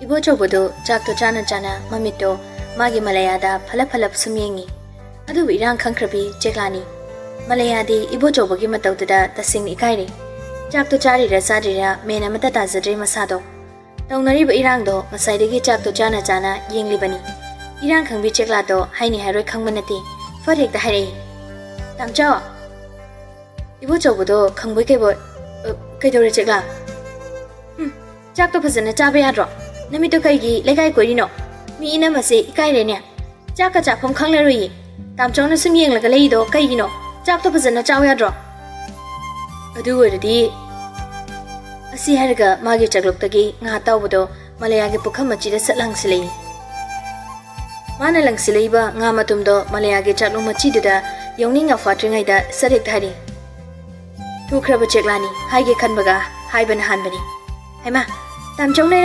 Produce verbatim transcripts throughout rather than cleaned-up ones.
ꯏꯕꯣꯆꯧꯕꯗꯣ ꯆꯥꯛꯇꯣ ꯆꯥꯅ ꯆꯥꯅ ꯃꯃꯤꯠꯇꯣ ꯃꯥꯒꯤ ꯃꯂꯌꯥꯗ ꯐꯂꯞ ꯐꯂꯞ ꯁꯨꯝ ꯌꯦꯡꯉꯤ꯫ ꯑꯗꯨꯕꯨ ꯏꯔꯥꯡ ꯈꯪꯈ꯭ꯔꯕꯤ ꯆꯦꯛꯂꯥꯅꯤ꯫ ꯃꯂꯌꯥꯗꯤ ꯏꯕꯣꯆꯧꯕꯒꯤ ꯃꯇꯧꯗꯨꯗ ꯇꯁꯦꯡꯅ ꯏꯀꯥꯏꯔꯦ꯫ ꯆꯥꯛꯇꯣ ꯆꯥꯔꯤꯔꯥ ꯆꯥꯗ꯭ꯔꯤꯔꯥ ꯃꯦꯟ ꯑꯃꯇ ꯇꯥꯖꯗ꯭ꯔꯦ ꯃꯁꯥꯗꯣ꯫ ꯇꯧꯅꯔꯤꯕ ꯏꯔꯥꯡꯗꯣ ꯉꯁꯥꯏꯗꯒꯤ ꯆꯥꯛꯇꯣ ꯆꯥꯅ ꯆꯥꯅ ꯌꯦꯡꯂꯤꯕꯅꯤ꯫ ꯏꯔꯥꯡ ꯈꯪꯕꯤ ꯆꯦꯛꯂꯥꯗꯣ ꯍꯥꯏꯅꯤ ꯍꯥꯏꯔꯣꯏ ꯈꯪꯕ ꯅꯠꯇꯦ꯫ ꯐꯠ ꯍꯦꯛꯇ ꯍꯥꯏꯔꯛꯏ, "ꯇꯥꯝꯆꯧ!" ꯏꯕꯣꯆꯧꯕꯗꯣ ꯈꯪꯕꯣꯏ ꯀꯩꯕꯣꯏ, "ꯑ, ꯀꯩꯗꯧꯔꯦ ꯆꯦꯛꯂꯥ?" "ꯍꯨꯝ, ꯆꯥꯛꯇꯣ ꯐꯖꯅ ꯆꯥꯕ ꯌꯥꯗ꯭ꯔꯣ? ꯅꯃꯤꯠꯇꯣ ꯀꯩꯒꯤ ꯂꯩꯀꯥꯏ ꯀꯣꯏꯔꯤꯅꯣ? ꯃꯤ ꯏꯅꯝꯃꯁꯦ ꯏꯀꯥꯏꯔꯦꯅꯦ꯫ ꯆꯥꯛꯀ ꯆꯥꯐꯝ ꯈꯪꯂꯔꯣꯏꯌꯦ꯫ ꯇꯥꯝꯆꯧꯅ ꯁꯨꯝ ꯌꯦꯡꯂꯒ ꯂꯩꯔꯤꯗꯣ ꯀꯩꯒꯤꯅꯣ? ꯆꯥꯛꯇꯣ ꯐꯖꯅ ꯆꯥꯎ ꯌꯥꯗ꯭ꯔꯣ?" ꯑꯗꯨ ꯑꯣꯏꯔꯗꯤ, ꯑꯁꯤ ꯍꯥꯏꯔꯒ ꯃꯥꯒꯤ ꯆꯥꯛꯂꯨꯛꯇꯒꯤ ꯉꯥ ꯑꯇꯥꯎꯕꯗꯣ ꯃꯂꯌꯥꯒꯤ ꯄꯨꯈꯝ ꯃꯆꯤꯗ ꯁꯠ ꯂꯪꯁꯤꯜꯂꯛꯏ꯫ ꯃꯥꯅ ꯂꯪꯁꯤꯜꯂꯛꯏꯕ ꯉꯥ ꯃꯇꯨꯝꯗꯣ ꯃꯂꯌꯥꯒꯤ ꯆꯥꯛꯂꯨꯛ ꯃꯆꯤꯗꯨꯗ ꯌꯥꯎꯅꯤꯡꯉ ꯐꯥꯠꯇ꯭ꯔꯤꯉꯩꯗ ꯁꯠ ꯍꯦꯛꯇ ꯍꯥꯏꯔꯤ, "ꯊꯨꯈ꯭ꯔꯕ ꯆꯦꯛꯂꯥꯅꯤ, ꯍꯥꯏꯒꯦ ꯈꯟꯕꯒ ꯍꯥꯏꯕꯅ ꯍꯥꯟꯕꯅꯤ꯫ ꯍꯩꯃꯥ, ꯇꯥꯝꯆꯧꯅ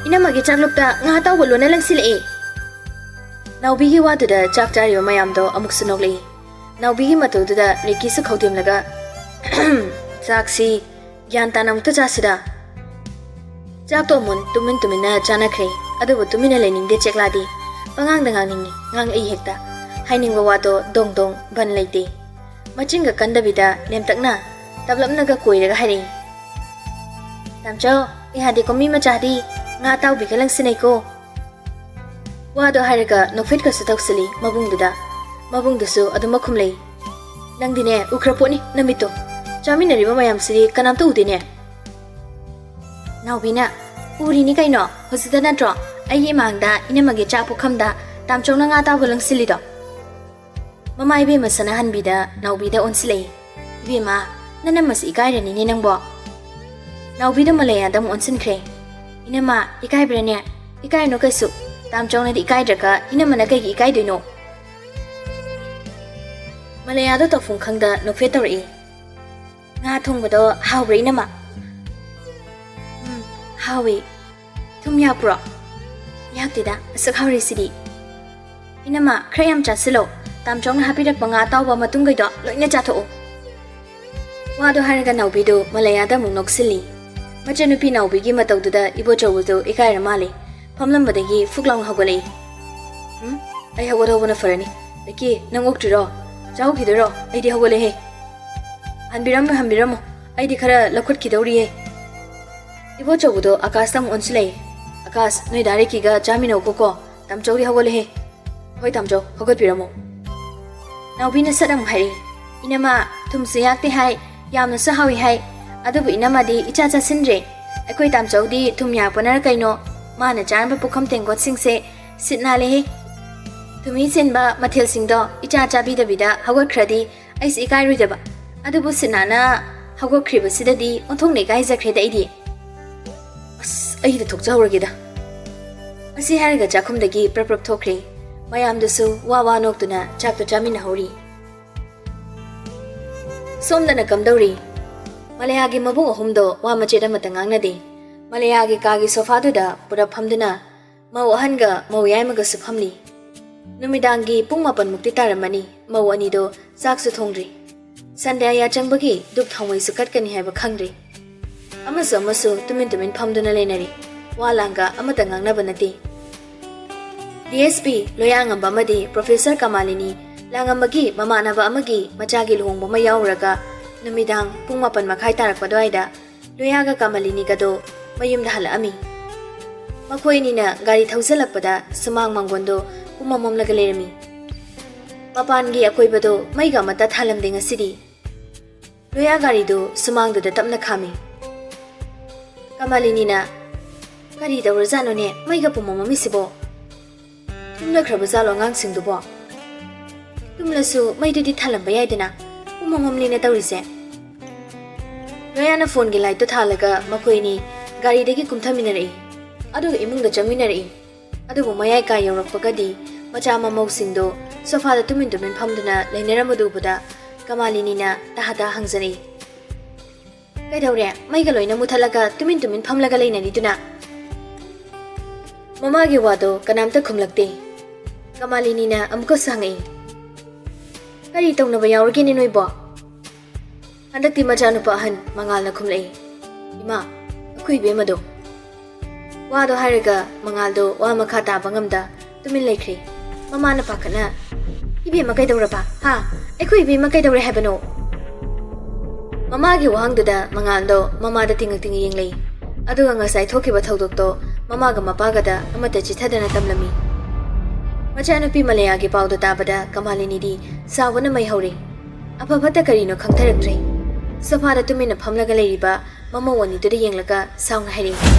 ꯏꯅꯝꯃꯒꯤ ꯆꯥꯛꯂꯨꯛꯇ ꯉꯥ ꯑꯇꯥꯎꯕ ꯂꯣꯟꯅ ꯂꯪꯁꯤꯜꯂꯛꯑꯦ!" ꯅꯥꯎꯕꯤꯒꯤ ꯋꯥꯗꯨꯗ ꯆꯥꯛ ꯆꯥꯔꯤꯕ ꯃꯌꯥꯝꯗꯣ ꯑꯃꯨꯛꯁꯨ ꯅꯣꯛꯂꯛꯏ꯫ ꯅꯥꯎꯕꯤꯒꯤ ꯃꯇꯧꯗꯨꯗ ꯔꯤꯀꯤꯁꯨ ꯈꯧꯗꯦꯝꯂꯒ, "ꯆꯥꯛꯁꯤ ꯒ꯭ꯌꯥꯟ ꯇꯥꯅ ꯑꯃꯨꯛꯇ ꯆꯥꯁꯤꯗ꯫" ꯆꯥꯛꯇꯣ ꯑꯃꯨꯟ ꯇꯨꯃꯤꯟ ꯇꯨꯃꯤꯟꯅ ꯆꯥꯅꯈ꯭ꯔꯦ꯫ ꯑꯗꯨꯕꯨ ꯇꯨꯃꯤꯟꯅ ꯂꯩꯅꯤꯡꯗꯦ ꯆꯦꯛꯂꯥꯗꯤ꯫ ꯄꯉꯥꯡꯗ ꯉꯥꯡꯅꯤꯡꯉꯤ, ꯉꯥꯡꯂꯛꯏ ꯍꯦꯛꯇ꯫ ꯍꯥꯏꯅꯤꯡꯕ ꯋꯥꯗꯣ ꯗꯣꯡ ꯗꯣꯡ ꯕꯟ ꯂꯩꯇꯦ꯫ ꯃꯆꯤꯟꯒ ꯀꯟꯗꯕꯤꯗ ꯅꯦꯝꯇꯛꯅ, ꯇꯞꯂꯞꯅꯒ ꯀꯣꯏꯔꯒ ꯍꯥꯏꯔꯛꯏ, "ꯇꯥꯝꯆꯧ, ꯏꯍꯥꯗꯤ ꯀꯣꯃꯤ ꯃꯆꯥꯗꯤ ꯉꯥ ꯑꯇꯥꯎꯕꯤꯒ ꯂꯪꯁꯤꯟꯅꯩꯀꯣ꯫" ꯋꯥꯗꯣ ꯍꯥꯏꯔꯒ ꯅꯣꯛꯐꯦꯠꯀꯁꯨ ꯇꯧꯁꯤꯜꯂꯤ ꯃꯕꯨꯡꯗꯨꯗ꯫ ꯃꯕꯨꯡꯗꯨꯁꯨ ꯑꯗꯨꯃꯛ ꯈꯨꯝꯂꯩ꯫ "ꯅꯪꯗꯤꯅꯦ, ꯎꯈ꯭ꯔ ꯄꯣꯠꯅꯤ ꯅꯃꯤꯠꯇꯣ꯫ ꯆꯥꯃꯤꯟꯅꯔꯤꯕ ꯃꯌꯥꯝꯁꯤꯗꯤ ꯀꯅꯥꯝꯇ ꯎꯗꯦꯅꯦ꯫" ꯅꯥꯎꯕꯤꯅ, "ꯎꯔꯤꯅꯤ ꯀꯩꯅꯣ, ꯍꯧꯖꯤꯛꯇ ꯅꯠꯇ꯭ꯔꯣ ꯑꯩꯒꯤ ꯏꯃꯥꯡꯗ ꯏꯅꯝꯃꯒꯤ ꯆꯥꯛ ꯄꯨꯈꯝꯗ ꯇꯥꯝꯆꯧꯅ ꯉꯥ ꯑꯇꯥꯎꯕ ꯂꯪꯁꯤꯜꯂꯤꯗꯣ?" ꯃꯃꯥ ꯏꯕꯦꯝꯃ ꯁꯅꯥꯍꯟꯕꯤꯗ ꯅꯥꯎꯕꯤꯗ ꯑꯣꯟꯁꯤꯜꯂꯛꯏ꯫ "ꯏꯕꯦꯝꯃ, ꯅꯅꯝꯃꯁꯤ ꯏꯀꯥꯏꯔꯅꯤꯅꯦ ꯅꯪꯕꯣ꯫" ꯅꯥꯎꯕꯤꯗ ꯃꯂꯩꯌꯥꯗ ꯑꯃꯨꯛ ꯑꯣꯟꯁꯤꯟꯈ꯭ꯔꯦ꯫ "ꯏꯅꯝꯃ, ꯏꯀꯥꯏꯕ꯭ꯔꯥꯅꯦ? ꯏꯀꯥꯏꯔꯨꯅꯨ ꯀꯩꯁꯨ꯫ ꯇꯥꯝꯆꯧꯅꯗꯤ ꯏꯀꯥꯏꯗ꯭ꯔꯒ ꯏꯅꯝꯃꯅ ꯀꯩꯒꯤ ꯏꯀꯥꯏꯗꯣꯏꯅꯣ?" ꯃꯂꯩꯌꯥꯗꯣ ꯇꯧꯐꯝ ꯈꯪꯗ ꯅꯣꯛꯐꯦꯠ ꯇꯧꯔꯛꯏ꯫ "ꯉꯥ ꯊꯣꯡꯕꯗꯣ ꯍꯥꯎꯕ꯭ꯔꯥ ꯏꯅꯝꯃ?" "ꯎꯝ, ꯍꯥꯎꯋꯦ꯫ ꯊꯨꯝ ꯌꯥꯛꯄ꯭ꯔꯣ?" "ꯌꯥꯛꯇꯦꯗ, ꯑꯁꯨꯛ ꯍꯥꯎꯔꯤꯁꯤꯗꯤ꯫" "ꯏꯅꯝꯃ, ꯈꯔ ꯌꯥꯝ ꯆꯥꯁꯤꯜꯂꯣ꯫ ꯇꯥꯝꯆꯧꯅ ꯍꯥꯞꯄꯤꯔꯛꯄ ꯉꯥ ꯑꯇꯥꯎꯕ ꯃꯇꯨꯝꯈꯩꯗꯣ ꯂꯣꯏꯅ ꯆꯥꯊꯣꯛꯎ꯫" ꯋꯥꯗꯣ ꯍꯥꯏꯔꯒ ꯅꯥꯎꯕꯤꯗꯨ ꯃꯂꯩꯌꯥꯗ ꯑꯃꯨꯛ ꯅꯣꯛꯁꯤꯜꯂꯤ꯫ ꯃꯆꯟꯅꯨꯄꯤ ꯅꯥꯎꯕꯤꯒꯤ ꯃꯇꯧꯗꯨꯗ ꯏꯕꯣꯆꯧꯕꯗꯨ ꯏꯀꯥꯏꯔ ꯃꯥꯜꯂꯦ꯫ ꯐꯝꯂꯝꯕꯗꯒꯤ ꯐꯨꯛ ꯂꯥꯎꯅ ꯍꯧꯒꯠꯂꯛꯏ꯫ "ꯎꯝ? ꯑꯩ ꯍꯧꯒꯠꯍꯧꯕꯅ ꯐꯔꯅꯤ꯫ ꯕꯦꯀꯤ, ꯅꯪ ꯑꯣꯛꯇ꯭ꯔꯤꯔꯣ? ꯆꯥꯍꯧꯈꯤꯗꯣꯏꯔꯣ? ꯑꯩꯗꯤ ꯍꯧꯒꯠꯂꯦꯍꯦ꯫ ꯍꯟꯕꯤꯔꯝꯃꯣ, ꯍꯟꯕꯤꯔꯝꯃꯣ꯫ ꯑꯩꯗꯤ ꯈꯔ ꯂꯧꯈꯠꯈꯤꯗꯧꯔꯤꯌꯦ꯫" ꯏꯕꯣꯆꯧꯕꯗꯣ ꯑꯀꯥꯁꯇ ꯑꯃꯨꯛ ꯑꯣꯟꯁꯤꯜꯂꯛꯏ꯫ "ꯑꯀꯥꯁ, ꯅꯣꯏ ꯗꯥ ꯔꯦꯀꯤꯒ ꯆꯥꯃꯤꯟꯅꯧꯀꯣ ꯀꯣ꯫ ꯇꯥꯝꯆꯧꯗꯤ ꯍꯧꯒꯠꯂꯦꯍꯦ꯫" "ꯍꯣꯏ ꯇꯥꯝꯆꯧ, ꯍꯧꯒꯠꯄꯤꯔꯝꯃꯣ꯫" ꯅꯥꯎꯕꯤꯅ ꯁꯠ ꯑꯃꯨꯛ ꯍꯥꯏꯔꯛꯏ꯫ "ꯏꯅꯝꯃ, ꯊꯨꯝꯁꯨ ꯌꯥꯛꯇꯦ ꯍꯥꯏ, ꯌꯥꯝꯅꯁꯨ ꯍꯥꯎꯏ ꯍꯥꯏ꯫ ꯑꯗꯨꯕꯨ ꯏꯅꯝꯃꯗꯤ ꯏꯆꯥ ꯆꯥꯁꯤꯟꯗ꯭ꯔꯦ꯫ ꯑꯩꯈꯣꯏ ꯇꯥꯝꯆꯧꯗꯤ ꯊꯨꯝ ꯌꯥꯛꯄꯅꯔ ꯀꯩꯅꯣ, ꯃꯥꯅ ꯆꯥꯔꯝꯕ ꯄꯨꯈꯝ ꯇꯦꯡꯀꯣꯠꯁꯤꯡꯁꯦ ꯁꯤꯠ ꯅꯥꯜꯂꯦꯍꯦ꯫ ꯊꯨꯝꯍꯤ ꯆꯦꯟꯕ ꯃꯊꯦꯜꯁꯤꯡꯗꯣ ꯏꯆꯥ ꯆꯥꯕꯤꯗꯕꯤꯗ ꯍꯧꯒꯠꯈ꯭ꯔꯗꯤ ꯑꯩꯁꯦ ꯏꯀꯥꯏꯔꯣꯏꯗꯕ꯫ ꯑꯗꯨꯕꯨ ꯁꯤꯠ ꯅꯥꯟꯅ ꯍꯧꯒꯠꯈ꯭ꯔꯤꯕꯁꯤꯗꯗꯤ ꯑꯣꯟꯊꯣꯛꯅ ꯏꯀꯥꯏꯖꯈ꯭ꯔꯦꯗ ꯑꯩꯗꯤ꯫ ꯑꯁ, ꯑꯩꯗ ꯊꯣꯛꯆꯍꯧꯔꯒꯦꯗ꯫" ꯑꯁꯤ ꯍꯥꯏꯔꯒ ꯆꯥꯛꯈꯨꯝꯗꯒꯤ ꯄ꯭ꯔꯞ ꯄ꯭ꯔꯞ ꯊꯣꯛꯈ꯭ꯔꯦ꯫ ꯃꯌꯥꯝꯗꯨꯁꯨ ꯋꯥ ꯋꯥ ꯅꯣꯛꯇꯨꯅ ꯆꯥꯛꯇꯣ ꯆꯥꯃꯤꯟꯅꯍꯧꯔꯤ꯫ ꯁꯣꯝꯗꯅ ꯀꯝꯗꯧꯔꯤ? ꯃꯂꯌꯥꯒꯤ ꯃꯕꯨꯡ ꯑꯍꯨꯝꯗꯣ ꯋꯥ ꯃꯆꯦꯠ ꯑꯃꯠꯇ ꯉꯥꯡꯅꯗꯦ꯫ ꯃꯂꯌꯥꯒꯤ ꯀꯥꯒꯤ ꯁꯣꯐꯥꯗꯨꯗ ꯄꯨꯔꯞ ꯐꯝꯗꯨꯅ ꯃꯧ ꯑꯍꯟꯒ ꯃꯧ ꯌꯥꯏꯃꯒꯁꯨ ꯐꯝꯂꯤ꯫ ꯅꯨꯃꯤꯗꯥꯡꯒꯤ ꯄꯨꯡ ꯃꯥꯄꯟ ꯃꯨꯛꯇꯤ ꯇꯥꯔꯝꯃꯅꯤ꯫ ꯃꯧ ꯑꯅꯤꯗꯣ ꯆꯥꯛꯁꯨ ꯊꯣꯡꯗ꯭ꯔꯤ꯫ ꯁꯟꯗ꯭ꯌꯥ ꯌꯥꯆꯪꯕꯒꯤ ꯙꯨꯞ ꯊꯥꯎꯃꯩꯁꯨ ꯀꯠꯀꯅꯤ ꯍꯥꯏꯕ ꯈꯪꯗ꯭ꯔꯤ꯫ ꯑꯃꯁꯨ ꯑꯃꯁꯨ ꯇꯨꯃꯤꯟ ꯇꯨꯃꯤꯟ ꯐꯝꯗꯨꯅ ꯂꯩꯅꯔꯤ꯫ ꯋꯥ ꯂꯥꯡꯒ ꯑꯃꯠꯇ ꯉꯥꯡꯅꯕ ꯅꯠꯇꯦ꯫ ꯗꯤ ꯑꯦꯁ ꯄꯤ ꯂꯣꯌꯥꯉꯝꯕ ꯑꯃꯗꯤ ꯄ꯭ꯔꯣꯐꯦꯁꯔ ꯀꯃꯥꯂꯤꯅꯤ ꯂꯥꯡꯉꯝꯕꯒꯤ ꯃꯃꯥꯟꯅꯕ ꯑꯃꯒꯤ ꯃꯆꯥꯒꯤ ꯂꯨꯍꯣꯡꯕ ꯑꯃ ꯌꯥꯎꯔꯨꯔꯒ ꯅꯨꯃꯤꯗꯥꯡ ꯄꯨꯡ ꯃꯥꯄꯟ ꯃꯈꯥꯏ ꯇꯥꯔꯛꯄ ꯑꯗꯨꯋꯥꯏꯗ ꯂꯣꯌꯥꯒ ꯀꯃꯥꯂꯤꯅꯤꯒꯗꯣ ꯃꯌꯨꯝꯗ ꯍꯜꯂꯛꯑꯝꯃꯤ꯫ ꯃꯈꯣꯏ ꯑꯅꯤꯅ ꯒꯥꯔꯤ ꯊꯧꯖꯤꯜꯂꯛꯄꯗ ꯁꯨꯃꯥꯡ ꯃꯥꯡꯒꯣꯟꯗꯣ ꯄꯨꯝꯃꯝ ꯃꯝꯂꯒ ꯂꯩꯔꯝꯃꯤ꯫ ꯃꯄꯥꯟꯒꯤ ꯑꯀꯣꯏꯕꯗꯣ ꯃꯩꯒ ꯑꯃꯠꯇ ꯊꯥꯜꯂꯝꯗꯦ ꯉꯁꯤꯗꯤ꯫ ꯂꯣꯌꯥ ꯒꯥꯔꯤꯗꯨ ꯁꯨꯃꯥꯡꯗꯨꯗ ꯇꯞꯅ ꯈꯥꯝꯃꯤ꯫ ꯀꯃꯥꯂꯤꯅꯤꯅ, "ꯀꯔꯤ ꯇꯧꯔꯖꯥꯠꯅꯣꯅꯦ ꯃꯩꯒ ꯄꯨꯝꯃꯝꯃꯝꯃꯤꯁꯤꯕꯣ? ꯇꯨꯝꯅꯈ꯭ꯔꯕ ꯖꯥꯠꯂꯣ ꯑꯉꯥꯡꯁꯤꯡꯗꯨꯕꯣ?" "ꯇꯨꯝꯂꯁꯨ ꯃꯩꯗꯨꯗꯤ ꯊꯥꯜꯂꯝꯕ ꯌꯥꯏꯗꯅ, ꯄꯨꯝꯃꯝꯃꯝꯂꯦꯅ ꯇꯧꯔꯤꯁꯦ꯫" ꯂꯣꯌꯥꯅ ꯐꯣꯟꯒꯤ ꯂꯥꯏꯠꯇꯨ ꯊꯥꯜꯂꯒ ꯃꯈꯣꯏ ꯑꯅꯤ ꯒꯥꯔꯤꯗꯒꯤ ꯀꯨꯝꯊꯃꯤꯟꯅꯔꯛꯏ꯫ ꯑꯗꯨꯒ ꯏꯃꯨꯡꯗ ꯆꯪꯃꯤꯟꯅꯔꯛꯏ꯫ ꯑꯗꯨꯕꯨ ꯃꯌꯥꯏ ꯀꯥ ꯌꯧꯔꯛꯄꯒꯗꯤ ꯃꯆꯥ ꯃꯃꯧꯁꯤꯡꯗꯣ ꯁꯣꯐꯥꯗ ꯇꯨꯃꯤꯟ ꯇꯨꯃꯤꯟ ꯐꯝꯗꯨꯅ ꯂꯩꯅꯔꯝꯕꯗꯨ ꯎꯕꯗ ꯀꯃꯥꯂꯤꯅꯤꯅ ꯇꯍꯥ ꯇꯍꯥ ꯍꯪꯖꯔꯛꯏ, "ꯀꯩꯗꯧꯔꯦ? ꯃꯩꯒ ꯂꯣꯏꯅ ꯃꯨꯊꯠꯂꯒ ꯇꯨꯃꯤꯟ ꯇꯨꯃꯤꯟ ꯐꯝꯂꯒ ꯂꯩꯅꯔꯤꯗꯨꯅ?" ꯃꯃꯥꯒꯤ ꯋꯥꯗꯣ ꯀꯅꯥꯝꯇ ꯈꯨꯝꯂꯛꯇꯦ꯫ ꯀꯃꯥꯂꯤꯅꯤꯅ ꯑꯃꯨꯛꯀꯁꯨ ꯍꯪꯉꯛꯏ, "ꯀꯔꯤ ꯇꯧꯅꯕ ꯌꯥꯎꯔꯒꯦꯅꯦ ꯅꯣꯏꯕꯣ?" ꯍꯟꯗꯛꯇꯤ ꯃꯆꯥꯅꯨꯄꯥ ꯑꯍꯟ ꯃꯉꯥꯜꯅ ꯈꯨꯝꯂꯛꯏ, "ꯏꯃꯥ, ꯑꯩꯈꯣꯏ ꯏꯕꯦꯝꯃꯗꯣ ꯋꯥꯗꯣ ꯍꯥꯏꯔꯒ ꯃꯉꯥꯜꯗꯣ ꯋꯥ ꯃꯈꯥ ꯇꯥꯕ ꯉꯝꯗ ꯇꯨꯃꯤꯟ ꯂꯩꯈ꯭ꯔꯦ꯫ ꯃꯃꯥꯅ ꯄꯥꯈꯠꯅ, "ꯏꯕꯦꯝꯃ ꯀꯩꯗꯧꯔꯕ? ꯍꯥ? ꯑꯩꯈꯣꯏ ꯏꯕꯦꯝꯃ ꯀꯩꯗꯧꯔꯦ ꯍꯥꯏꯕꯅꯣ?" ꯃꯃꯥꯒꯤ ꯋꯥꯍꯪꯗꯨꯗ ꯃꯉꯥꯜꯗꯣ ꯃꯃꯥꯗ ꯇꯤꯡꯉ ꯇꯤꯡꯉ ꯌꯦꯡꯂꯛꯏ꯫ ꯑꯗꯨꯒ ꯉꯁꯥꯏ ꯊꯣꯛꯈꯤꯕ ꯊꯧꯗꯣꯛꯇꯣ ꯃꯃꯥꯒ ꯃꯄꯥꯒꯗ ꯑꯃꯠꯇ ꯆꯤꯊꯗꯅ ꯇꯝꯂꯝꯃꯤ꯫ ꯃꯆꯥꯅꯨꯄꯤ ꯃꯂꯌꯥꯒꯤ ꯄꯥꯎꯗꯣ ꯇꯥꯕꯗ ꯀꯃꯥꯂꯤꯅꯤꯗꯤ ꯁꯥꯎꯕꯅ ꯃꯩ ꯍꯧꯔꯦ꯫ ꯑꯐ ꯐꯠꯇ ꯀꯔꯤꯅꯣ ꯈꯪꯊꯔꯛꯇ꯭ꯔꯦ꯫ ꯁꯣꯐꯥꯗ ꯇꯨꯃꯤꯟꯅ ꯐꯝꯂꯒ ꯂꯩꯔꯤꯕ ꯃꯃꯧ ꯑꯅꯤꯗꯨꯗ ꯌꯦꯡꯂꯒ ꯁꯥꯎꯅ ꯍꯥꯏꯔꯛꯏ,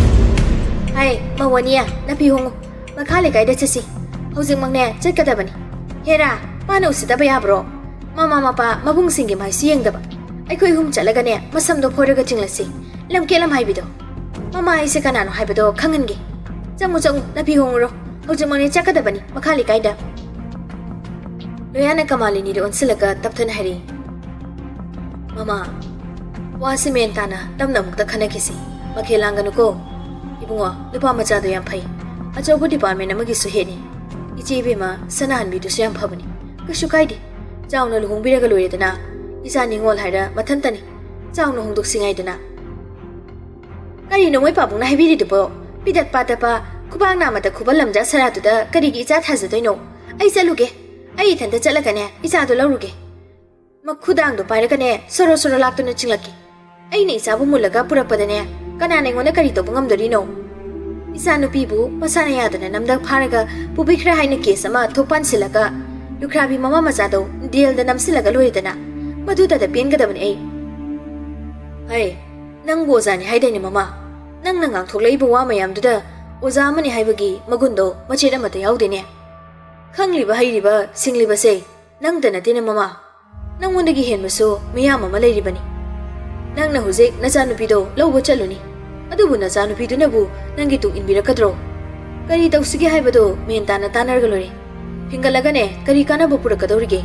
"ꯍꯥꯏ, ꯃꯧ ꯑꯅꯤ, ꯅꯐꯤ ꯍꯣꯡꯉꯨ꯫ ꯃꯈꯥ ꯂꯩꯀꯥꯏꯗ ꯆꯠꯁꯤ꯫ ꯍꯧꯖꯤꯛꯃꯛꯅꯦ ꯆꯠꯀꯗꯕꯅꯤ꯫ ꯍꯦꯔꯥ, ꯃꯥꯅ ꯎꯁꯤꯠꯇꯕ ꯌꯥꯕ꯭ꯔꯣ? ꯃꯃꯥ ꯃꯄꯥ ꯃꯕꯨꯡꯁꯤꯡꯒꯤ ꯃꯥꯏꯁꯨ ꯌꯦꯡꯗꯕ꯫ ꯑꯩꯈꯣꯏ ꯑꯍꯨꯝ ꯆꯠꯂꯒꯅꯦ ꯃꯁꯝꯗꯣ ꯐꯣꯏꯔꯒ ꯆꯤꯡꯂꯁꯤ꯫ ꯂꯝꯀꯦꯠ ꯂꯝꯍꯥꯏꯕꯤꯗꯣ꯫ ꯃꯃꯥ ꯍꯥꯏꯁꯦ ꯀꯅꯥꯅꯣ ꯍꯥꯏꯕꯗꯣ ꯈꯪꯍꯟꯒꯦ꯫ ꯆꯪꯉꯨ, ꯆꯪꯉꯨ, ꯅꯐꯤ ꯍꯣꯡꯉꯨꯔꯣ꯫ ꯍꯧꯖꯤꯛꯃꯛꯅꯦ ꯆꯠꯀꯗꯕꯅꯤ ꯃꯈꯥ ꯂꯩꯀꯥꯏꯗ꯫" ꯂꯣꯌꯥꯅ ꯀꯃꯥꯂꯤꯅꯤꯗ ꯑꯣꯟꯁꯤꯜꯂꯒ ꯇꯞꯊꯅ ꯍꯥꯏꯔꯛꯏ, "ꯃꯃꯥ, ꯋꯥꯁꯤ ꯃꯦꯟ ꯇꯥꯅ ꯇꯞꯅ ꯑꯃꯨꯛꯇ ꯈꯟꯅꯈꯤꯁꯤ꯫ ꯃꯈꯦꯜ ꯂꯥꯡꯒꯅꯨꯀꯣ꯫ ꯏꯕꯨꯡꯉꯣ, ꯅꯨꯄꯥ ꯃꯆꯥꯗꯣ ꯌꯥꯝ ꯐꯩ꯫ ꯑꯆꯧꯕ ꯗꯤꯄꯥꯔꯠꯃꯦꯟ ꯑꯃꯒꯤꯁꯨ ꯍꯦꯠꯅꯤ꯫ ꯏꯆꯦ ꯏꯕꯦꯝꯃ, ꯁꯅꯥꯍꯟꯕꯤꯗꯨꯁꯨ ꯌꯥꯝ ꯐꯕꯅꯤ꯫ ꯀꯩꯁꯨ ꯀꯥꯏꯗꯦ꯫ ꯆꯥꯎꯅ ꯂꯨꯍꯣꯡꯕꯤꯔꯒ ꯂꯣꯏꯔꯦꯗꯅ꯫ ꯏꯆꯥ ꯅꯤꯉꯣꯜ ꯍꯥꯏꯔ ꯃꯊꯟꯇꯅꯤ꯫ ꯆꯥꯎꯅ ꯍꯣꯡꯗꯣꯛꯁꯤ ꯉꯥꯏꯗꯅ꯫" "ꯀꯔꯤꯅꯣ ꯃꯣꯏ ꯄꯥꯕꯨꯡꯅ ꯍꯥꯏꯕꯤꯔꯤꯗꯨꯕꯣ? ꯄꯤꯗꯠ ꯄꯥꯗꯠꯄ, ꯈꯨꯕꯥꯛ ꯅꯥꯝꯃꯗ ꯈꯨꯕꯜ ꯂꯝꯖꯥ ꯁꯔꯥꯗꯨꯗ ꯀꯔꯤꯒꯤ ꯏꯆꯥ ꯊꯥꯖꯗꯣꯏꯅꯣ? ꯑꯩ ꯆꯠꯂꯨꯒꯦ꯫ ꯑꯩ ꯏꯊꯟꯇ ꯆꯠꯂꯒꯅꯦ ꯏꯆꯥꯗꯣ ꯂꯧꯔꯨꯒꯦ꯫ ꯃꯈꯨꯗꯥꯡꯗꯣ ꯄꯥꯏꯔꯒꯅꯦ ꯁꯣꯔꯣ ꯁꯣꯔꯣ ꯂꯥꯛꯇꯨꯅ ꯆꯤꯡꯂꯛꯀꯦ꯫ ꯑꯩꯅ ꯏꯆꯥꯕꯨ ꯃꯨꯜꯂꯒ ꯄꯨꯔꯛꯄꯗꯅꯦ ꯀꯅꯥꯅ ꯑꯩꯉꯣꯟꯗ ꯀꯔꯤ ꯇꯧꯕ ꯉꯝꯗꯣꯔꯤꯅꯣ?" ꯏꯆꯥ ꯅꯨꯄꯤꯕꯨ ꯃꯁꯥꯅ ꯌꯥꯗꯅ ꯅꯝꯗ ꯐꯥꯔꯒ ꯄꯨꯕꯤꯈ꯭ꯔꯦ ꯍꯥꯏꯅ ꯀꯦꯁ ꯑꯃ ꯊꯣꯛ ꯄꯥꯟꯁꯤꯜꯂꯒ ꯂꯨꯈ꯭ꯔꯥꯕꯤ ꯃꯃꯥ ꯃꯆꯥꯗꯣ ꯖꯦꯜꯗ ꯅꯝꯁꯤꯜꯂꯒ ꯂꯣꯏꯔꯦꯗꯅ꯫ ꯃꯗꯨꯗꯗ ꯄꯦꯟꯒꯗꯕꯅꯤ ꯑꯩ꯫ ꯍꯩ, ꯅꯪꯕꯨ ꯑꯣꯖꯥꯅꯤ ꯍꯥꯏꯗꯥꯏꯅꯦ ꯃꯃꯥ? ꯅꯪꯅ ꯉꯥꯡꯊꯣꯛꯂꯛꯏꯕ ꯋꯥ ꯃꯌꯥꯝꯗꯨꯗ ꯑꯣꯖꯥ ꯑꯃꯅꯤ ꯍꯥꯏꯕꯒꯤ ꯃꯒꯨꯟꯗꯣ ꯃꯆꯦꯠ ꯑꯃꯠꯇ ꯌꯥꯎꯗꯦꯅꯦ꯫ ꯈꯪꯂꯤꯕ ꯍꯩꯔꯤꯕ ꯁꯤꯡꯂꯤꯕꯁꯦ ꯅꯪꯇ ꯅꯠꯇꯦꯅꯦ ꯃꯃꯥ꯫ ꯅꯪꯉꯣꯟꯗꯒꯤ ꯍꯦꯟꯕꯁꯨ ꯃꯤꯌꯥꯝ ꯑꯃ ꯂꯩꯔꯤꯕꯅꯤ꯫ ꯅꯪꯅ ꯍꯧꯖꯤꯛ ꯅꯆꯥꯅꯨꯄꯤꯗꯣ ꯂꯧꯕ ꯆꯠꯂꯨꯅꯤ꯫ ꯑꯗꯨꯕꯨ ꯅꯆꯥꯅꯨꯄꯤꯗꯨꯅꯕꯨ ꯅꯪꯒꯤ ꯇꯨꯡ ꯏꯟꯕꯤꯔꯛꯀꯗ꯭ꯔꯣ? ꯀꯔꯤ ꯇꯧꯁꯤꯒꯦ ꯍꯥꯏꯕꯗꯣ ꯃꯦꯟ ꯇꯥꯅ ꯇꯥꯟꯅꯔꯒ ꯂꯣꯏꯔꯦ꯫ ꯐꯤꯡꯒꯠꯂꯒꯅꯦ ꯀꯔꯤ ꯀꯥꯟꯅꯕ ꯄꯨꯔꯛꯀꯗꯧꯔꯤꯒꯦ?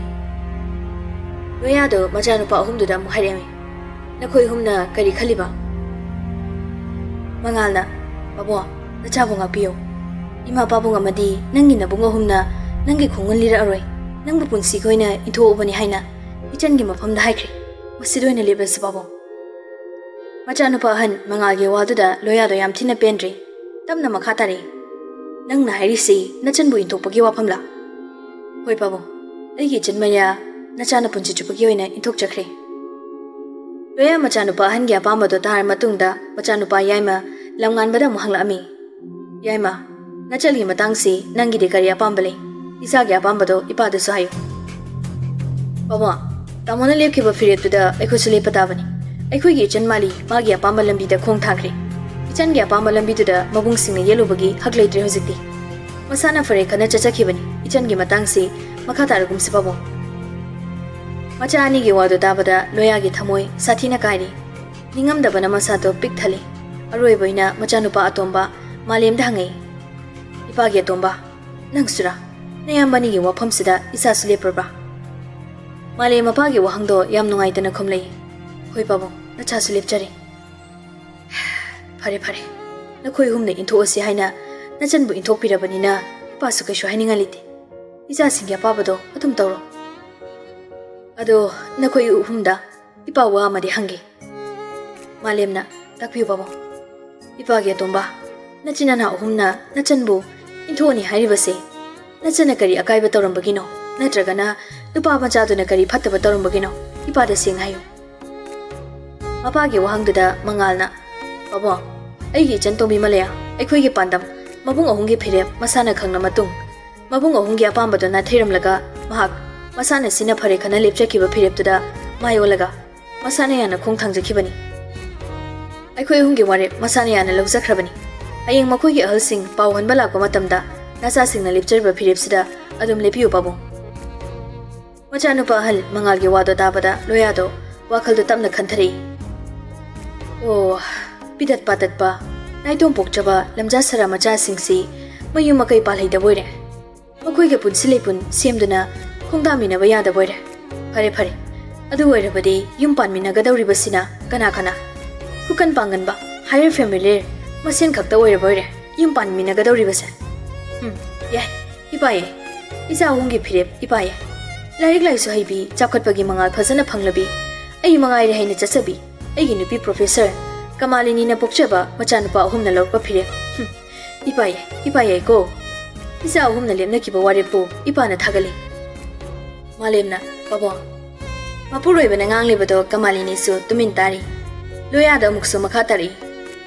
ꯂꯣꯌꯥꯗꯣ ꯃꯆꯥꯅꯨꯄꯥ ꯑꯍꯨꯝꯗꯨꯗ ꯑꯃꯨꯛ ꯍꯥꯏꯔꯛꯑꯝꯃꯤ꯫ "ꯅꯈꯣꯏ ꯑꯍꯨꯝꯅ ꯀꯔꯤ ꯈꯜꯂꯤꯕ?" ꯃꯉꯥꯜꯅ, "ꯄꯥꯕꯨꯡ, ꯅꯆꯥꯕꯨ ꯉꯥꯛꯄꯤꯌꯨ꯫ ꯏꯃꯥ ꯄꯥꯕꯨꯡ ꯑꯃꯗꯤ ꯅꯪꯒꯤ ꯅꯕꯨꯡ ꯑꯍꯨꯝꯅ ꯅꯪꯒꯤ ꯈꯣꯡꯒꯨꯟ ꯂꯤꯔꯛꯑꯔꯣꯏ꯫ ꯅꯪꯕꯨ ꯄꯨꯟꯁꯤꯒꯤ ꯑꯣꯏꯅ ꯏꯟꯊꯣꯛꯎꯕꯅꯤ ꯍꯥꯏꯅ ꯏꯆꯟꯒꯤ ꯃꯐꯝꯗ ꯍꯥꯏꯈ꯭ꯔꯦ꯫ ꯃꯁꯤꯗ ꯑꯣꯏꯅ ꯂꯦꯞꯂꯁꯤ ꯄꯥꯕꯨꯡ꯫" ꯃꯆꯥꯅꯨꯄꯥ ꯑꯍꯟ ꯃꯉꯥꯜꯒꯤ ꯋꯥꯗꯨꯗ ꯂꯣꯌꯥꯗꯣ ꯌꯥꯝ ꯊꯤꯅ ꯄꯦꯟꯗ꯭ꯔꯦ꯫ ꯇꯞꯅ ꯃꯈꯥ ꯇꯥꯔꯛꯏ꯫ "ꯅꯪꯅ ꯍꯥꯏꯔꯤꯁꯤ ꯅꯆꯟꯕꯨ ꯏꯟꯊꯣꯛꯄꯒꯤ ꯋꯥꯐꯝꯂꯥ?" "ꯍꯣꯏ ꯄꯥꯕꯨꯡ, ꯑꯩꯒꯤ ꯏꯆꯟ ꯃꯌꯥ ꯅꯆꯥꯅ ꯄꯨꯟꯁꯤ ꯆꯨꯞꯄꯒꯤ ꯑꯣꯏꯅ ꯏꯟꯊꯣꯛꯆꯈ꯭ꯔꯦ꯫" ꯂꯣꯌꯥ ꯃꯆꯥꯅꯨꯄꯥ ꯑꯍꯟꯒꯤ ꯑꯄꯥꯝꯕꯗꯣ ꯇꯥꯔ ꯃꯇꯨꯡꯗ ꯃꯆꯥꯅꯨꯄꯥ ꯌꯥꯏꯃ ꯂꯝꯉꯥꯟꯕꯗ ꯑꯃꯨꯛ ꯍꯪꯂꯛꯑꯝꯃꯤ꯫ "ꯌꯥꯏꯃ, ꯅꯆꯟꯒꯤ ꯃꯇꯥꯡꯁꯤ ꯅꯪꯒꯤꯗꯤ ꯀꯔꯤ ꯑꯄꯥꯝꯕ ꯂꯩ? ꯏꯆꯥꯒꯤ ꯑꯄꯥꯝꯕꯗꯣ ꯏꯄꯥꯗꯁꯨ ꯍꯥꯏꯌꯨ꯫" "ꯄꯥꯕꯨꯡ, ꯇꯥꯃꯣꯅ ꯂꯦꯞꯈꯤꯕ ꯐꯤꯔꯦꯞꯇꯨꯗ ꯑꯩꯈꯣꯏꯁꯨ ꯂꯦꯞꯄ ꯇꯥꯕꯅꯤ꯫ ꯑꯩꯈꯣꯏꯒꯤ ꯏꯆꯟ ꯃꯥꯂꯤ ꯃꯥꯒꯤ ꯑꯄꯥꯝꯕ ꯂꯝꯕꯤꯗ ꯈꯣꯡ ꯊꯥꯡꯈ꯭ꯔꯦ꯫ ꯏꯆꯟꯒꯤ ꯑꯄꯥꯝꯕ ꯂꯝꯕꯤꯗꯨꯗ ꯃꯕꯨꯡꯁꯤꯡꯅ ꯌꯦꯠꯂꯨꯕꯒꯤ ꯍꯛ ꯂꯩꯇ꯭ꯔꯦ ꯍꯧꯖꯤꯛꯇꯤ꯫ ꯃꯁꯥꯅ ꯐꯔꯦ ꯈꯟꯅ ꯆꯠꯆꯈꯤꯕꯅꯤ꯫ ꯏꯆꯟꯒꯤ ꯃꯇꯥꯡꯁꯤ ꯃꯈꯥ ꯇꯥꯔꯒꯨꯝꯁꯤ ꯄꯥꯕꯨꯡ꯫" ꯃꯆꯥ ꯑꯅꯤꯒꯤ ꯋꯥꯗꯨ ꯇꯥꯕꯗ ꯂꯣꯌꯥꯒꯤ ꯊꯃꯣꯏ ꯁꯥꯊꯤꯅ ꯀꯥꯏꯔꯤ꯫ ꯅꯤꯡꯉꯝꯗꯕꯅ ꯃꯁꯥꯗꯣ ꯄꯤꯛ ꯊꯜꯂꯤ꯫ ꯑꯔꯣꯏꯕ ꯑꯣꯏꯅ ꯃꯆꯥꯅꯨꯄꯥ ꯑꯇꯣꯝꯕ ꯃꯥꯂꯦꯝꯗ ꯍꯪꯉꯛꯏ, "ꯏꯄꯥꯒꯤ ꯑꯇꯣꯝꯕ, ꯅꯪꯁꯨꯔꯥ? ꯅꯌꯥꯝꯕ ꯑꯅꯤꯒꯤ ꯋꯥꯐꯝꯁꯤꯗ ꯏꯆꯥꯁꯨ ꯂꯦꯞꯄ꯭ꯔꯕ꯭ꯔꯥ?" ꯃꯥꯂꯦꯝ ꯃꯄꯥꯒꯤ ꯋꯥꯍꯪꯗꯣ ꯌꯥꯝ ꯅꯨꯡꯉꯥꯏꯇꯅ ꯈꯨꯝꯂꯛꯏ, "ꯍꯣꯏ ꯄꯥꯕꯨꯡ, ꯅꯆꯥꯁꯨ ꯂꯦꯞꯆꯔꯦ꯫" "ꯐꯔꯦ ꯐꯔꯦ, ꯅꯈꯣꯏ ꯑꯍꯨꯝꯅ ꯏꯟꯊꯣꯛꯑꯁꯤ ꯍꯥꯏꯅ ꯅꯆꯟꯕꯨ ꯏꯟꯊꯣꯛꯄꯤꯔꯕꯅꯤꯅ ꯏꯄꯥꯁꯨ ꯀꯩꯁꯨ ꯍꯥꯏꯅꯤꯡꯉꯥꯏ ꯂꯩꯇꯦ꯫ ꯏꯆꯥꯁꯤꯡꯒꯤ ꯑꯄꯥꯕꯗꯣ ꯑꯗꯨꯝ ꯇꯧꯔꯣ꯫ ꯑꯗꯣ ꯅꯈꯣꯏ ꯑꯍꯨꯝꯗ ꯏꯄꯥ ꯋꯥ ꯑꯃꯗꯤ ꯍꯪꯒꯦ꯫" ꯃꯥꯂꯦꯝꯅ, "ꯇꯥꯛꯄꯤꯌꯨ ꯄꯥꯕꯨꯡ꯫" "ꯏꯄꯥꯒꯤ ꯑꯇꯣꯝꯕ, ꯅꯆꯤꯟ ꯅꯅꯥꯎ ꯑꯍꯨꯝꯅ ꯅꯆꯟꯕꯨ ꯏꯟꯊꯣꯛꯑꯅꯤ ꯍꯥꯏꯔꯤꯕꯁꯦ ꯅꯆꯟꯅ ꯀꯔꯤ ꯑꯀꯥꯏꯕ ꯇꯧꯔꯝꯕꯒꯤꯅꯣ? ꯅꯠꯇ꯭ꯔꯒꯅ ꯅꯨꯄꯥ ꯃꯆꯥꯗꯨꯅ ꯀꯔꯤ ꯐꯠꯇꯕ ꯇꯧꯔꯝꯕꯒꯤꯅꯣ? ꯏꯄꯥꯗ ꯁꯦꯡꯅ ꯍꯥꯏꯌꯨ꯫" ꯃꯄꯥꯒꯤ ꯋꯥꯍꯪꯗꯨꯗ ꯃꯉꯥꯜꯅ, "ꯄꯥꯕꯨꯡ, ꯑꯩꯒꯤ ꯏꯆꯟ ꯇꯣꯝꯕꯤ ꯃꯂꯌꯥ ꯑꯩꯈꯣꯏꯒꯤ ꯄꯥꯟꯗꯝ, ꯃꯕꯨꯡ ꯑꯍꯨꯝꯒꯤ ꯐꯤꯔꯦꯞ ꯃꯁꯥꯅ ꯈꯪꯂ ꯃꯇꯨꯡ, ꯃꯕꯨꯡ ꯑꯍꯨꯝꯒꯤ ꯑꯄꯥꯝꯕꯗꯣ ꯅꯥꯊꯩꯔꯝꯂꯒ ꯃꯍꯥꯛ ꯃꯁꯥꯅ ꯁꯤꯅ ꯐꯔꯦ ꯈꯟꯅ ꯂꯦꯞꯆꯈꯤꯕ ꯐꯤꯔꯦꯞꯇꯨꯗ ꯃꯥꯏ ꯑꯣꯜꯂꯒ ꯃꯁꯥꯅ ꯌꯥꯅ ꯈꯣꯡ ꯊꯥꯡꯖꯈꯤꯕꯅꯤ꯫ ꯑꯩꯈꯣꯏ ꯑꯍꯨꯝꯒꯤ ꯋꯥꯔꯦꯞ ꯃꯁꯥꯅ ꯌꯥꯅ ꯂꯧꯖꯈ꯭ꯔꯕꯅꯤ꯫ ꯍꯌꯦꯡ ꯃꯈꯣꯏꯒꯤ ꯑꯍꯜꯁꯤꯡ ꯄꯥꯎ ꯍꯟꯕ ꯂꯥꯛꯄ ꯃꯇꯝꯗ ꯅꯆꯥꯁꯤꯡꯅ ꯂꯦꯞꯆꯔꯤꯕ ꯐꯤꯔꯦꯞꯁꯤꯗ ꯑꯗꯨꯝ ꯂꯦꯞꯄꯤꯌꯨ ꯄꯥꯕꯨꯡ꯫" ꯃꯆꯥꯅꯨꯄꯥ ꯑꯍꯜ ꯃꯉꯥꯜꯒꯤ ꯋꯥꯗꯣ ꯇꯥꯕꯗ ꯂꯣꯌꯥꯗꯣ ꯋꯥꯈꯜꯗꯣ ꯇꯞꯅ ꯈꯟꯊꯔꯛꯏ꯫ "ꯑꯣ, ꯄꯤꯗꯠ ꯄꯥꯗꯠꯄ, ꯅꯥꯏꯇꯣꯝ ꯄꯣꯛꯆꯕ ꯂꯝꯖꯥ ꯁꯔꯥ ꯃꯆꯥꯁꯤꯡꯁꯤ ꯃꯌꯨꯝ ꯃꯀꯩ ꯄꯥꯜꯍꯩꯗꯕ ꯑꯣꯏꯔꯦ꯫ ꯃꯈꯣꯏꯒ ꯄꯨꯟꯁꯤ ꯂꯩꯄꯨꯟ ꯁꯦꯝꯗꯨꯅ ꯈꯣꯡꯗꯥꯃꯤꯟꯅꯕ ꯌꯥꯗꯕ ꯑꯣꯏꯔꯦ꯫ ꯐꯔꯦ ꯐꯔꯦ, ꯑꯗꯨ ꯑꯣꯏꯔꯕꯗꯤ ꯌꯨꯝ ꯄꯥꯟꯃꯤꯟꯅꯒꯗꯧꯔꯤꯕꯁꯤꯅ ꯀꯅꯥ ꯀꯅꯥ? ꯈꯨꯀꯟ ꯄꯥꯡꯒꯟꯕ, higher familiar ꯃꯁꯦꯟ ꯈꯛꯇ ꯑꯣꯏꯔꯕ ꯑꯣꯏꯔꯦ ꯌꯨꯝ ꯄꯥꯟꯃꯤꯟꯅꯒꯗꯧꯔꯤꯕꯁꯦ꯫ ꯎꯝ, ꯌꯥꯏ, ꯏꯄꯥ ꯌꯥꯏ꯫ ꯏꯆꯥ ꯑꯍꯨꯝꯒꯤ ꯐꯤꯔꯦꯞ ꯏꯄꯥ ꯌꯥꯏ꯫ ꯂꯥꯏꯔꯤꯛ ꯂꯥꯏꯁꯨ ꯍꯩꯕꯤ, ꯆꯥꯎꯈꯠꯄꯒꯤ ꯃꯉꯥꯜ ꯐꯖꯅ ꯐꯪꯂꯕꯤ, ꯑꯩ ꯃꯉꯥꯏꯔꯦ ꯍꯥꯏꯅ ꯆꯠꯆꯕꯤ, ꯑꯩꯒꯤ ꯅꯨꯄꯤ professor ꯀꯃꯥꯂꯤꯅꯤꯅ ꯄꯣꯛꯆꯕ ꯃꯆꯥꯅꯨꯄꯥ ꯑꯍꯨꯝꯅ ꯂꯧꯔꯛꯄ ꯐꯤꯔꯦꯞ꯫ ꯍꯨꯝ, ꯏꯄꯥ ꯌꯥꯏ, ꯏꯄꯥ ꯌꯥꯏꯀꯣ꯫ ꯏꯆꯥ ꯑꯍꯨꯝꯅ ꯂꯦꯞꯅꯈꯤꯕ ꯋꯥꯔꯦꯞꯄꯨ ꯏꯄꯥꯅ ꯊꯥꯒꯠꯂꯤ꯫ ꯃꯥꯂꯦꯝꯅ, "ꯄꯥꯕꯨꯡ, ꯃꯄꯨꯔꯣꯏꯕꯅ ꯉꯥꯡꯂꯤꯕꯗꯣ ꯀꯃꯥꯂꯤꯅꯤꯁꯨ ꯇꯨꯃꯤꯟ ꯇꯥꯔꯤ꯫" ꯂꯣꯌꯥꯗ ꯑꯃꯨꯛꯁꯨ ꯃꯈꯥ ꯇꯥꯔꯛꯏ꯫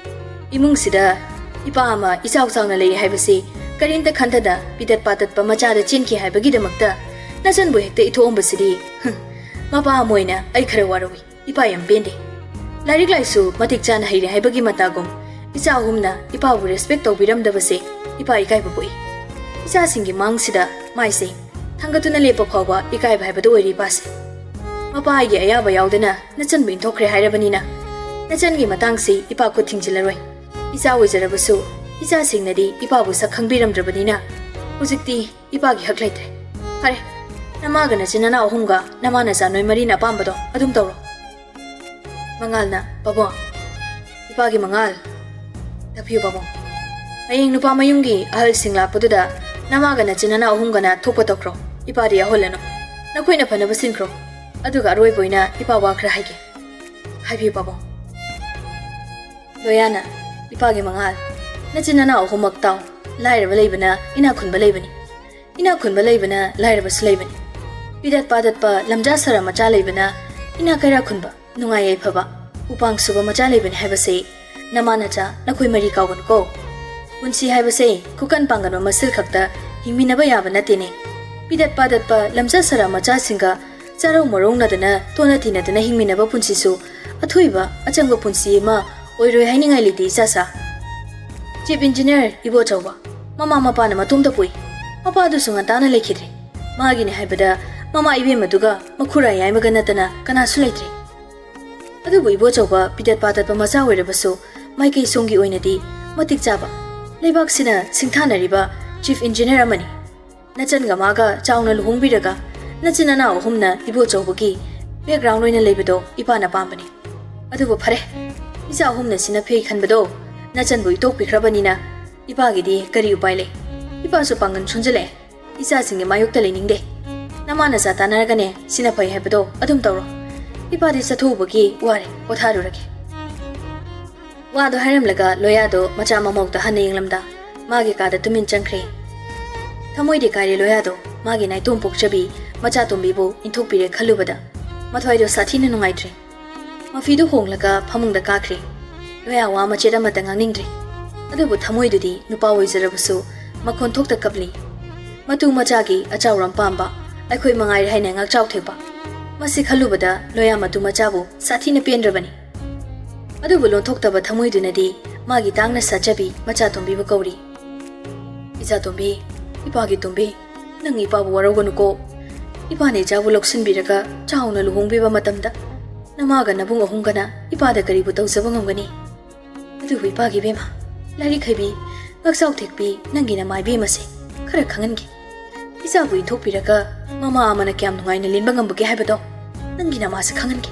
"ꯏꯃꯨꯡꯁꯤꯗ ꯏꯄꯥ ꯑꯃ ꯏꯆꯥꯎ ꯆꯥꯎꯅ ꯂꯩꯔꯤ ꯍꯥꯏꯕꯁꯤ ꯀꯔꯤꯝꯇ ꯈꯟꯊꯗ ꯄꯤꯗꯠ ꯄꯥꯗꯠꯄ ꯃꯆꯥꯗ ꯆꯦꯟꯈꯤ ꯍꯥꯏꯕꯒꯤꯗꯃꯛꯇ ꯅꯆꯟꯕꯨ ꯍꯦꯛꯇ ꯏꯊꯣꯛꯑꯝꯕꯁꯤꯗꯤ, ꯍꯨꯝ, ꯃꯄꯥ ꯑꯃ ꯑꯣꯏꯅ ꯑꯩ ꯈꯔ ꯋꯥꯔꯧꯏ꯫ ꯏꯄꯥ ꯌꯥꯝ ꯄꯦꯟꯗꯦ꯫ ꯂꯥꯏꯔꯤꯛ ꯂꯥꯏꯁꯨ ꯃꯇꯤꯛ ꯆꯥꯅ ꯍꯩꯔꯦ ꯍꯥꯏꯕꯒꯤ ꯃꯇꯥꯒꯨꯝ ꯏꯆꯥ ꯑꯍꯨꯝꯅ ꯏꯄꯥꯕꯨ ꯔꯦꯁꯄꯦꯛ ꯇꯧꯕꯤꯔꯝꯗꯕꯁꯦ ꯏꯄꯥ ꯏꯀꯥꯏꯕ ꯄꯣꯛꯏ꯫ ꯏꯆꯥꯁꯤꯡꯒꯤ ꯃꯥꯡꯁꯤꯗ ꯃꯥꯏꯁꯦ ꯊꯥꯡꯒꯠꯇꯨꯅ ꯂꯦꯞꯄ ꯐꯥꯎꯕ ꯏꯀꯥꯏꯕ ꯍꯥꯏꯕꯗꯨ ꯑꯣꯏꯔꯦ ꯏꯄꯥꯁꯦ꯫ ꯃꯄꯥ ꯑꯩꯒꯤ ꯑꯌꯥꯕ ꯌꯥꯎꯗꯅ ꯅꯆꯟꯕꯨ ꯏꯟꯊꯣꯛꯈ꯭ꯔꯦ ꯍꯥꯏꯔꯕꯅꯤꯅ ꯅꯆꯟꯒꯤ ꯃꯇꯥꯡꯁꯤ ꯏꯄꯥ ꯈꯨꯠ ꯊꯤꯡꯖꯤꯜꯂꯔꯣꯏ꯫ ꯏꯆꯥ ꯑꯣꯏꯖꯔꯕꯁꯨ ꯏꯆꯥꯁꯤꯡꯅꯗꯤ ꯏꯄꯥꯕꯨ ꯁꯛ ꯈꯪꯕꯤꯔꯝꯗ꯭ꯔꯕꯅꯤꯅ ꯍꯧꯖꯤꯛꯇꯤ ꯏꯄꯥꯒꯤ ꯍꯛ ꯂꯩꯇ꯭ꯔꯦ꯫ ꯐꯔꯦ, ꯅꯃꯥꯒ ꯅꯆꯤꯟ ꯅꯅꯥꯎ ꯑꯍꯨꯝꯒ ꯅꯃꯥ ꯅꯆꯥ ꯅꯣꯏ ꯃꯔꯤꯅ ꯑꯄꯥꯝꯕꯗꯣ ꯑꯗꯨꯝ ꯇꯧꯔꯣ꯫" ꯃꯉꯥꯜꯅ, "ꯄꯥꯕꯨꯡ, ꯏꯄꯥꯒꯤ ꯃꯉꯥꯜ, ꯇꯥꯛꯄꯤꯌꯨ ꯄꯥꯕꯨꯡ꯫ ꯍꯌꯦꯡ ꯅꯨꯄꯥ ꯃꯌꯨꯝꯒꯤ ꯑꯍꯜꯁꯤꯡ ꯂꯥꯛꯄꯗꯨꯗ ꯅꯃꯥꯒ ꯅꯆꯤꯟ ꯅꯅꯥꯎ ꯑꯍꯨꯝꯒꯅ ꯊꯣꯛꯄ ꯇꯧꯈ꯭ꯔꯣ꯫ ꯏꯄꯥꯗꯤ ꯌꯥꯎꯍꯜꯂꯅꯨ꯫ ꯅꯈꯣꯏꯅ ꯐꯅꯕ ꯁꯤꯟꯈ꯭ꯔꯣ꯫ ꯑꯗꯨꯒ ꯑꯔꯣꯏꯕ ꯑꯣꯏꯅ ꯏꯄꯥ ꯋꯥ ꯈꯔ ꯍꯥꯏꯒꯦ꯫ ꯍꯥꯏꯕꯤꯌꯨ ꯄꯥꯕꯨꯡ꯫" ꯂꯣꯌꯥꯅ, "ꯏꯄꯥꯒꯤ ꯃꯉꯥꯜ, ꯅꯆꯤꯟ ꯅꯅꯥꯎ ꯑꯍꯨꯝꯃꯛ ꯇꯥꯎ꯫ ꯂꯥꯏꯔꯕ ꯂꯩꯕꯅ ꯏꯅꯥꯛ ꯈꯨꯟꯕ ꯂꯩꯕꯅꯤ꯫ ꯏꯅꯥꯛ ꯈꯨꯟꯕ ꯂꯩꯕꯅ ꯂꯥꯏꯔꯕꯁꯨ ꯂꯩꯕꯅꯤ꯫ ꯄꯤꯗꯠ ꯄꯥꯗꯠꯄ ꯂꯝꯖꯥ ꯁꯔꯥ ꯃꯆꯥ ꯂꯩꯕꯅ ꯏꯅꯥꯛ ꯀꯩꯔꯥꯛ ꯈꯨꯟꯕ, ꯅꯨꯡꯉꯥꯏ ꯌꯥꯏꯐꯕ, ꯎꯄꯥꯡ ꯁꯨꯕ ꯃꯆꯥ ꯂꯩꯕꯅꯤ ꯍꯥꯏꯕꯁꯤ ꯅꯃꯥ ꯅꯆꯥ ꯅꯈꯣꯏ ꯃꯔꯤ ꯀꯥꯎꯒꯅꯨꯀꯣ꯫ ꯄꯨꯟꯁꯤ ꯍꯥꯏꯕꯁꯦ ꯈꯨꯀꯟ ꯄꯥꯡꯒꯟꯕ ꯃꯁꯦꯜ ꯈꯛꯇ ꯍꯤꯡꯃꯤꯟꯅꯕ ꯌꯥꯕ ꯅꯠꯇꯦꯅꯦ꯫ ꯄꯤꯗꯠ ꯄꯥꯗꯠꯄ ꯂꯝꯖꯥ ꯁꯔꯥ ꯃꯆꯥꯁꯤꯡꯒ ꯆꯥꯔꯧ ꯃꯔꯧꯅꯗꯅ ꯇꯣꯠꯅ ꯇꯤꯟꯅꯗꯅ ꯍꯤꯡꯃꯤꯟꯅꯕ ꯄꯨꯟꯁꯤꯁꯨ ꯑꯊꯣꯏꯕ ꯑꯆꯪꯕ ꯄꯨꯟꯁꯤ ꯑꯃ ꯑꯣꯏꯔꯣꯏ ꯍꯥꯏꯅꯤꯡꯉꯥꯏ ꯂꯩꯇꯦ ꯏꯆꯥꯁꯥ꯫ ꯆꯤꯐ ꯏꯟꯖꯤꯅꯤꯌꯔ ꯏꯕꯣꯆꯧꯕ, ꯃꯃꯥ ꯃꯄꯥꯅ ꯃꯇꯣꯝꯇ ꯄꯣꯛꯏ꯫ ꯃꯄꯥꯗꯨꯁꯨ ꯉꯟꯇꯥꯅ ꯂꯩꯈꯤꯗ꯭ꯔꯦ꯫ ꯃꯥꯒꯤꯅꯦ ꯍꯥꯏꯕꯗ ꯃꯃꯥ ꯏꯕꯦꯝꯃꯗꯨꯒ ꯃꯈꯨꯔꯥ ꯌꯥꯏꯃꯒ ꯅꯠꯇꯅ ꯀꯅꯥꯁꯨ ꯂꯩꯇ꯭ꯔꯦ꯫ ꯑꯗꯨꯕꯨ ꯏꯕꯣꯆꯧꯕ ꯄꯤꯗꯠ ꯄꯥꯗꯠꯄ ꯃꯆꯥ ꯑꯣꯏꯔꯕꯁꯨ ꯃꯥꯏꯀꯩ ꯁꯣꯝꯒꯤ ꯑꯣꯏꯅꯗꯤ ꯃꯇꯤꯛ ꯆꯥꯕ, ꯂꯩꯕꯥꯛꯁꯤꯅ ꯁꯤꯡꯊꯥꯅꯔꯤꯕ ꯆꯤꯐ ꯏꯟꯖꯤꯅꯤꯌꯔ ꯑꯃꯅꯤ꯫ ꯅꯆꯟꯒ ꯃꯥꯒ ꯆꯥꯎꯅ ꯂꯨꯍꯣꯡꯕꯤꯔꯒ ꯅꯆꯤꯟ ꯅꯅꯥꯎ ꯑꯍꯨꯝꯅ ꯏꯕꯣꯆꯧꯕꯒꯤ ꯕꯦꯛꯒ꯭ꯔꯥꯎꯟ ꯑꯣꯏꯅ ꯂꯩꯕꯗꯣ ꯏꯄꯥꯅ ꯄꯥꯝꯕꯅꯤ꯫ ꯑꯗꯨꯕꯨ ꯐꯔꯦ, ꯏꯆꯥ ꯑꯍꯨꯝꯅ ꯁꯤꯅ ꯐꯩ ꯈꯟꯕꯗꯣ ꯅꯆꯟꯕꯨ ꯏꯇꯣꯛꯄꯤꯈ꯭ꯔꯕꯅꯤꯅ ꯏꯄꯥꯒꯤꯗꯤ ꯀꯔꯤ ꯎꯄꯥꯏ ꯂꯩ? ꯏꯄꯥꯁꯨ ꯄꯥꯡꯒꯜ ꯁꯣꯟꯖꯜꯂꯛꯑꯦ꯫ ꯏꯆꯥꯁꯤꯡꯒꯤ ꯃꯥꯌꯣꯛꯇ ꯂꯩꯅꯤꯡꯗꯦ꯫ ꯅꯃꯥ ꯅꯆꯥ ꯇꯥꯟꯅꯔꯒꯅꯦ ꯁꯤꯅ ꯐꯩ ꯍꯥꯏꯕꯗꯣ ꯑꯗꯨꯝ ꯇꯧꯔꯣ꯫ ꯏꯄꯥꯗꯤ ꯆꯠꯊꯣꯛꯎꯕꯒꯤ ꯋꯥꯔꯦ, ꯄꯣꯊꯥꯔꯨꯔꯒꯦ꯫ ꯋꯥꯗꯣ ꯍꯥꯏꯔꯝꯂꯒ ꯂꯣꯌꯥꯗꯣ ꯃꯆꯥ ꯃꯃꯧꯗ ꯍꯟꯅ ꯌꯦꯡꯂꯝꯗ ꯃꯥꯒꯤ ꯀꯥꯗ ꯇꯨꯃꯤꯟ ꯆꯪꯈ꯭ꯔꯦ꯫ ꯊꯃꯣꯏꯗꯤ ꯀꯥꯏꯔꯦ ꯂꯣꯌꯥꯗꯣ꯫ ꯃꯥꯒꯤ ꯅꯥꯏꯇꯣꯝ ꯄꯣꯛꯆꯕꯤ ꯃꯆꯥꯇꯣꯝꯕꯤꯕꯨ ꯏꯟꯊꯣꯛꯄꯤꯔꯦ ꯈꯜꯂꯨꯕꯗ ꯃꯊ꯭ꯋꯥꯏꯗꯣ ꯁꯥꯊꯤꯅ ꯅꯨꯡꯉꯥꯏꯇ꯭ꯔꯦ꯫ ꯃꯐꯤꯗꯨ ꯍꯣꯡꯂꯒ ꯐꯃꯨꯡꯗ ꯀꯥꯈ꯭ꯔꯦ꯫ ꯂꯣꯌꯥ ꯋꯥ ꯃꯆꯦꯠ ꯑꯃꯠꯇ ꯉꯥꯡꯅꯤꯡꯗ꯭ꯔꯦ꯫ ꯑꯗꯨꯕꯨ ꯊꯃꯣꯏꯗꯨꯗꯤ ꯅꯨꯄꯥ ꯑꯣꯏꯖꯔꯕꯁꯨ ꯃꯈꯣꯟ ꯊꯣꯛꯇ ꯀꯞꯂꯤ꯫ ꯃꯇꯨ ꯃꯆꯥꯒꯤ ꯑꯆꯥꯎꯔꯝ ꯄꯥꯝꯕ ꯑꯩꯈꯣꯏ ꯃꯉꯥꯏꯔꯦ ꯍꯥꯏꯅ ꯉꯥꯛꯆꯥꯎ ꯊꯦꯛꯄ꯫ ꯃꯁꯤ ꯈꯜꯂꯨꯕꯗ ꯂꯣꯌꯥ ꯃꯇꯨ ꯃꯆꯥꯕꯨ ꯁꯥꯊꯤꯅ ꯄꯦꯟꯗ꯭ꯔꯕꯅꯤ꯫ ꯑꯗꯨꯕꯨ ꯂꯣꯟꯊꯣꯛꯇꯕ ꯊꯃꯣꯏꯗꯨꯅꯗꯤ ꯃꯥꯒꯤ ꯇꯥꯡꯅ ꯁꯥꯠꯆꯕꯤ ꯃꯆꯥꯇꯣꯝꯕꯤꯕꯨ ꯀꯧꯔꯤ꯫ "ꯏꯆꯥꯇꯣꯝꯕꯤ, ꯏꯄꯥꯒꯤ ꯇꯣꯝꯕꯤ, ꯅꯪ ꯏꯄꯥꯕꯨ ꯋꯥꯔꯧꯒꯅꯨꯀꯣ꯫ ꯏꯄꯥꯅ ꯏꯆꯥꯕꯨ ꯂꯧꯁꯤꯟꯕꯤꯔꯒ ꯆꯥꯎꯅ ꯂꯨꯍꯣꯡꯕꯤꯕ ꯃꯇꯝꯗ ꯅꯃꯥꯒ ꯅꯕꯨꯡ ꯑꯍꯨꯝꯒꯅ ꯏꯄꯥꯗ ꯀꯔꯤꯕꯨ ꯇꯧꯖꯕ ꯉꯝꯒꯅꯤ? ꯑꯗꯨꯕꯨ ꯏꯄꯥꯒꯤ ꯏꯕꯦꯝꯃ, ꯂꯥꯏꯔꯤꯛ ꯍꯩꯕꯤ, ꯉꯛꯆꯥꯎ ꯊꯦꯛꯄꯤ ꯅꯪꯒꯤ ꯅꯃꯥ ꯏꯕꯦꯝꯃꯁꯦ ꯈꯔ ꯈꯪꯍꯟꯒꯦ꯫ ꯏꯆꯥꯕꯨ ꯏꯟꯊꯣꯛꯄꯤꯔꯒ ꯃꯃꯥ ꯑꯃꯅ ꯀꯌꯥꯝ ꯅꯨꯡꯉꯥꯏꯅ ꯂꯦꯟꯕ ꯉꯝꯕꯒꯦ ꯍꯥꯏꯕꯗꯣ ꯅꯪꯒꯤ ꯅꯃꯥꯁꯦ ꯈꯪꯍꯟꯒꯦ꯫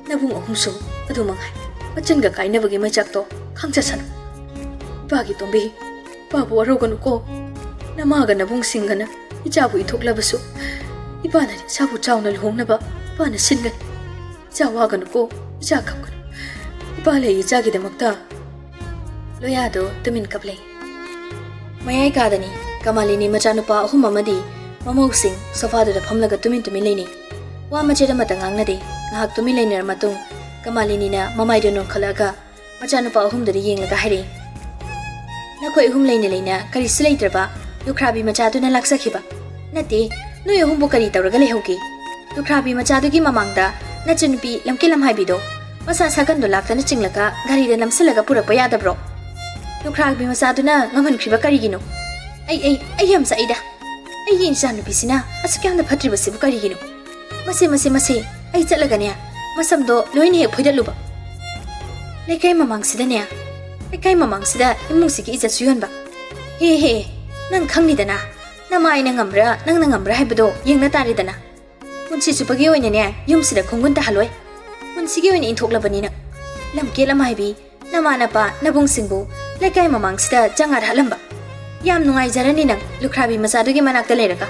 ꯅꯕꯨꯡ ꯑꯍꯨꯝꯁꯨ ꯑꯗꯨ ꯃꯉꯥꯏ, ꯃꯆꯤꯟꯒ ꯀꯥꯏꯅꯕꯒꯤ ꯃꯩꯆꯥꯛꯇꯣ ꯈꯪꯖꯁꯅꯨ꯫ ꯏꯄꯥꯒꯤ ꯇꯣꯝꯕꯤ, ꯏꯄꯥꯕꯨ ꯋꯥꯔꯧꯒꯅꯨꯀꯣ꯫ ꯅꯃꯥꯒ ꯅꯕꯨꯡꯁꯤꯡꯒꯅ ꯏꯆꯥꯕꯨ ꯏꯟꯊꯣꯛꯂꯕꯁꯨ ꯏꯄꯥꯅꯗꯤ ꯏꯆꯥꯕꯨ ꯆꯥꯎꯅ ꯂꯨꯍꯣꯡꯅꯕ ꯏꯄꯥꯅ ꯁꯤꯟꯒꯅꯤ꯫ ꯏꯆꯥ ꯋꯥꯒꯅꯨꯀꯣ, ꯏꯆꯥ ꯀꯞꯀꯅꯨ꯫ ꯏꯄꯥ ꯂꯩ ꯏꯆꯥꯒꯤꯗꯃꯛꯇ꯫" ꯂꯣꯌꯥꯗꯣ ꯇꯨꯃꯤꯟ ꯀꯞꯂꯦ꯫ ꯃꯌꯥꯏ ꯀꯥꯗꯅꯤ꯫ ꯀꯃꯥꯂꯤꯅꯤ ꯃꯆꯥꯅꯨꯄꯥ ꯑꯍꯨꯝ ꯑꯃꯗꯤ ꯃꯃꯧꯁꯤꯡ ꯁꯣꯐꯥꯗꯨꯗ ꯐꯝꯂꯒ ꯇꯨꯃꯤꯟ ꯇꯨꯃꯤꯟ ꯂꯩꯅꯩ꯫ ꯋꯥ ꯃꯆꯦꯠ ꯑꯃꯠꯇ ꯉꯥꯡꯅꯗꯦ꯫ ꯉꯥꯏꯍꯥꯛ ꯇꯨꯃꯤꯟ ꯂꯩꯅꯔ ꯃꯇꯨꯡ ꯀꯃꯥꯂꯤꯅꯤꯅ ꯃꯃꯥꯏꯗꯨ ꯅꯣꯟꯈꯠꯂꯛꯑꯒ ꯃꯆꯥꯅꯨꯄꯥ ꯑꯍꯨꯝꯗꯨꯗ ꯌꯦꯡꯂꯒ ꯍꯥꯏꯔꯛꯏ, "ꯅꯈꯣꯏ ꯑꯍꯨꯝ ꯂꯩꯅ ꯂꯩꯅ ꯀꯔꯤꯁꯨ ꯂꯩꯇ꯭ꯔꯕ ꯂꯨꯈ꯭ꯔꯥꯕꯤ ꯃꯆꯥꯗꯨꯅ ꯂꯥꯛꯆꯈꯤꯕ꯫ ꯅꯠꯇꯦ, ꯅꯣꯏ ꯑꯍꯨꯝꯕꯨ ꯀꯔꯤ ꯇꯧꯔꯒ ꯂꯩꯍꯧꯒꯦ? ꯂꯨꯈ꯭ꯔꯥꯕꯤ ꯃꯆꯥꯗꯨꯒꯤ ꯃꯃꯥꯡꯗ ꯅꯆꯟꯅꯨꯄꯤ ꯂꯝꯀꯦꯠ ꯂꯝꯍꯥꯏꯕꯤꯗꯣ ꯃꯁꯥ ꯁꯥꯒꯟꯗꯣ ꯂꯥꯛꯇꯅ ꯆꯤꯡꯂꯒ ꯒꯥꯔꯤꯗ ꯅꯝꯁꯤꯜꯂꯒ ꯄꯨꯔꯛꯄ ꯌꯥꯗꯕ꯭ꯔꯣ? ꯂꯨꯈ꯭ꯔꯥꯕꯤ ꯃꯆꯥꯗꯨꯅ ꯉꯝꯍꯟꯈ꯭ꯔꯤꯕ ꯀꯔꯤꯒꯤꯅꯣ? ꯑꯩ, ꯑꯩ, ꯑꯩ ꯌꯥꯝ ꯆꯥꯛꯏꯗ꯫ ꯑꯩꯒꯤ ꯏꯆꯥꯅꯨꯄꯤꯁꯤꯅ ꯑꯁꯨꯛ ꯌꯥꯝꯅ ꯐꯠꯇ꯭ꯔꯤꯕꯁꯤꯕꯨ ꯀꯔꯤꯒꯤꯅꯣ? ꯃꯁꯦ, ꯃꯁꯦ, ꯃꯁꯦ, ꯑꯩ ꯆꯠꯂꯒꯅꯦ ꯃꯁꯝꯗꯣ ꯂꯣꯏꯅ ꯍꯦꯛ ꯐꯣꯏꯗꯠꯂꯨꯕ꯫ ꯂꯩꯀꯥꯏ ꯃꯃꯥꯡꯁꯤꯗꯅꯦ, ꯂꯩꯀꯥꯏ ꯃꯃꯥꯡꯁꯤꯗ ꯏꯃꯨꯡꯁꯤꯒꯤ ꯏꯖꯠꯁꯨ ꯌꯣꯟꯕ꯫ ꯍꯦ, ꯍꯦ, ꯅꯪ ꯈꯪꯅꯤꯗꯅ, ꯅꯃꯥꯏꯅ ꯉꯝꯕ꯭ꯔꯥ ꯅꯪꯅ ꯉꯝꯕ꯭ꯔꯥ ꯍꯥꯏꯕꯗꯣ ꯌꯦꯡꯅ ꯇꯥꯔꯦꯗꯅ꯫ ꯄꯨꯟꯁꯤ ꯆꯨꯞꯄꯒꯤ ꯑꯣꯏꯅꯅꯦ ꯌꯨꯝꯁꯤꯗ ꯈꯣꯡꯒꯨꯟ ꯇꯥꯍꯜꯂꯣꯏ꯫ ꯄꯨꯟꯁꯤꯒꯤ ꯑꯣꯏꯅ ꯏꯟꯊꯣꯛꯂꯕꯅꯤ ꯅꯪ꯫ ꯂꯝꯀꯦꯠ ꯂꯝꯍꯥꯏꯕꯤ, ꯅꯃꯥ ꯅꯄꯥ ꯅꯕꯨꯡꯁꯤꯡꯕꯨ ꯂꯩꯀꯥꯏ ꯃꯃꯥꯡꯁꯤꯗ ꯆꯪꯉꯥ ꯍꯥꯠꯂꯝꯕ꯫ ꯌꯥꯝ ꯅꯨꯡꯉꯥꯏꯖꯔꯅꯤ ꯅꯪ ꯂꯨꯈ꯭ꯔꯥꯕꯤ ꯃꯆꯥꯗꯨꯒꯤ ꯃꯅꯥꯛꯇ ꯂꯩꯔꯒ꯫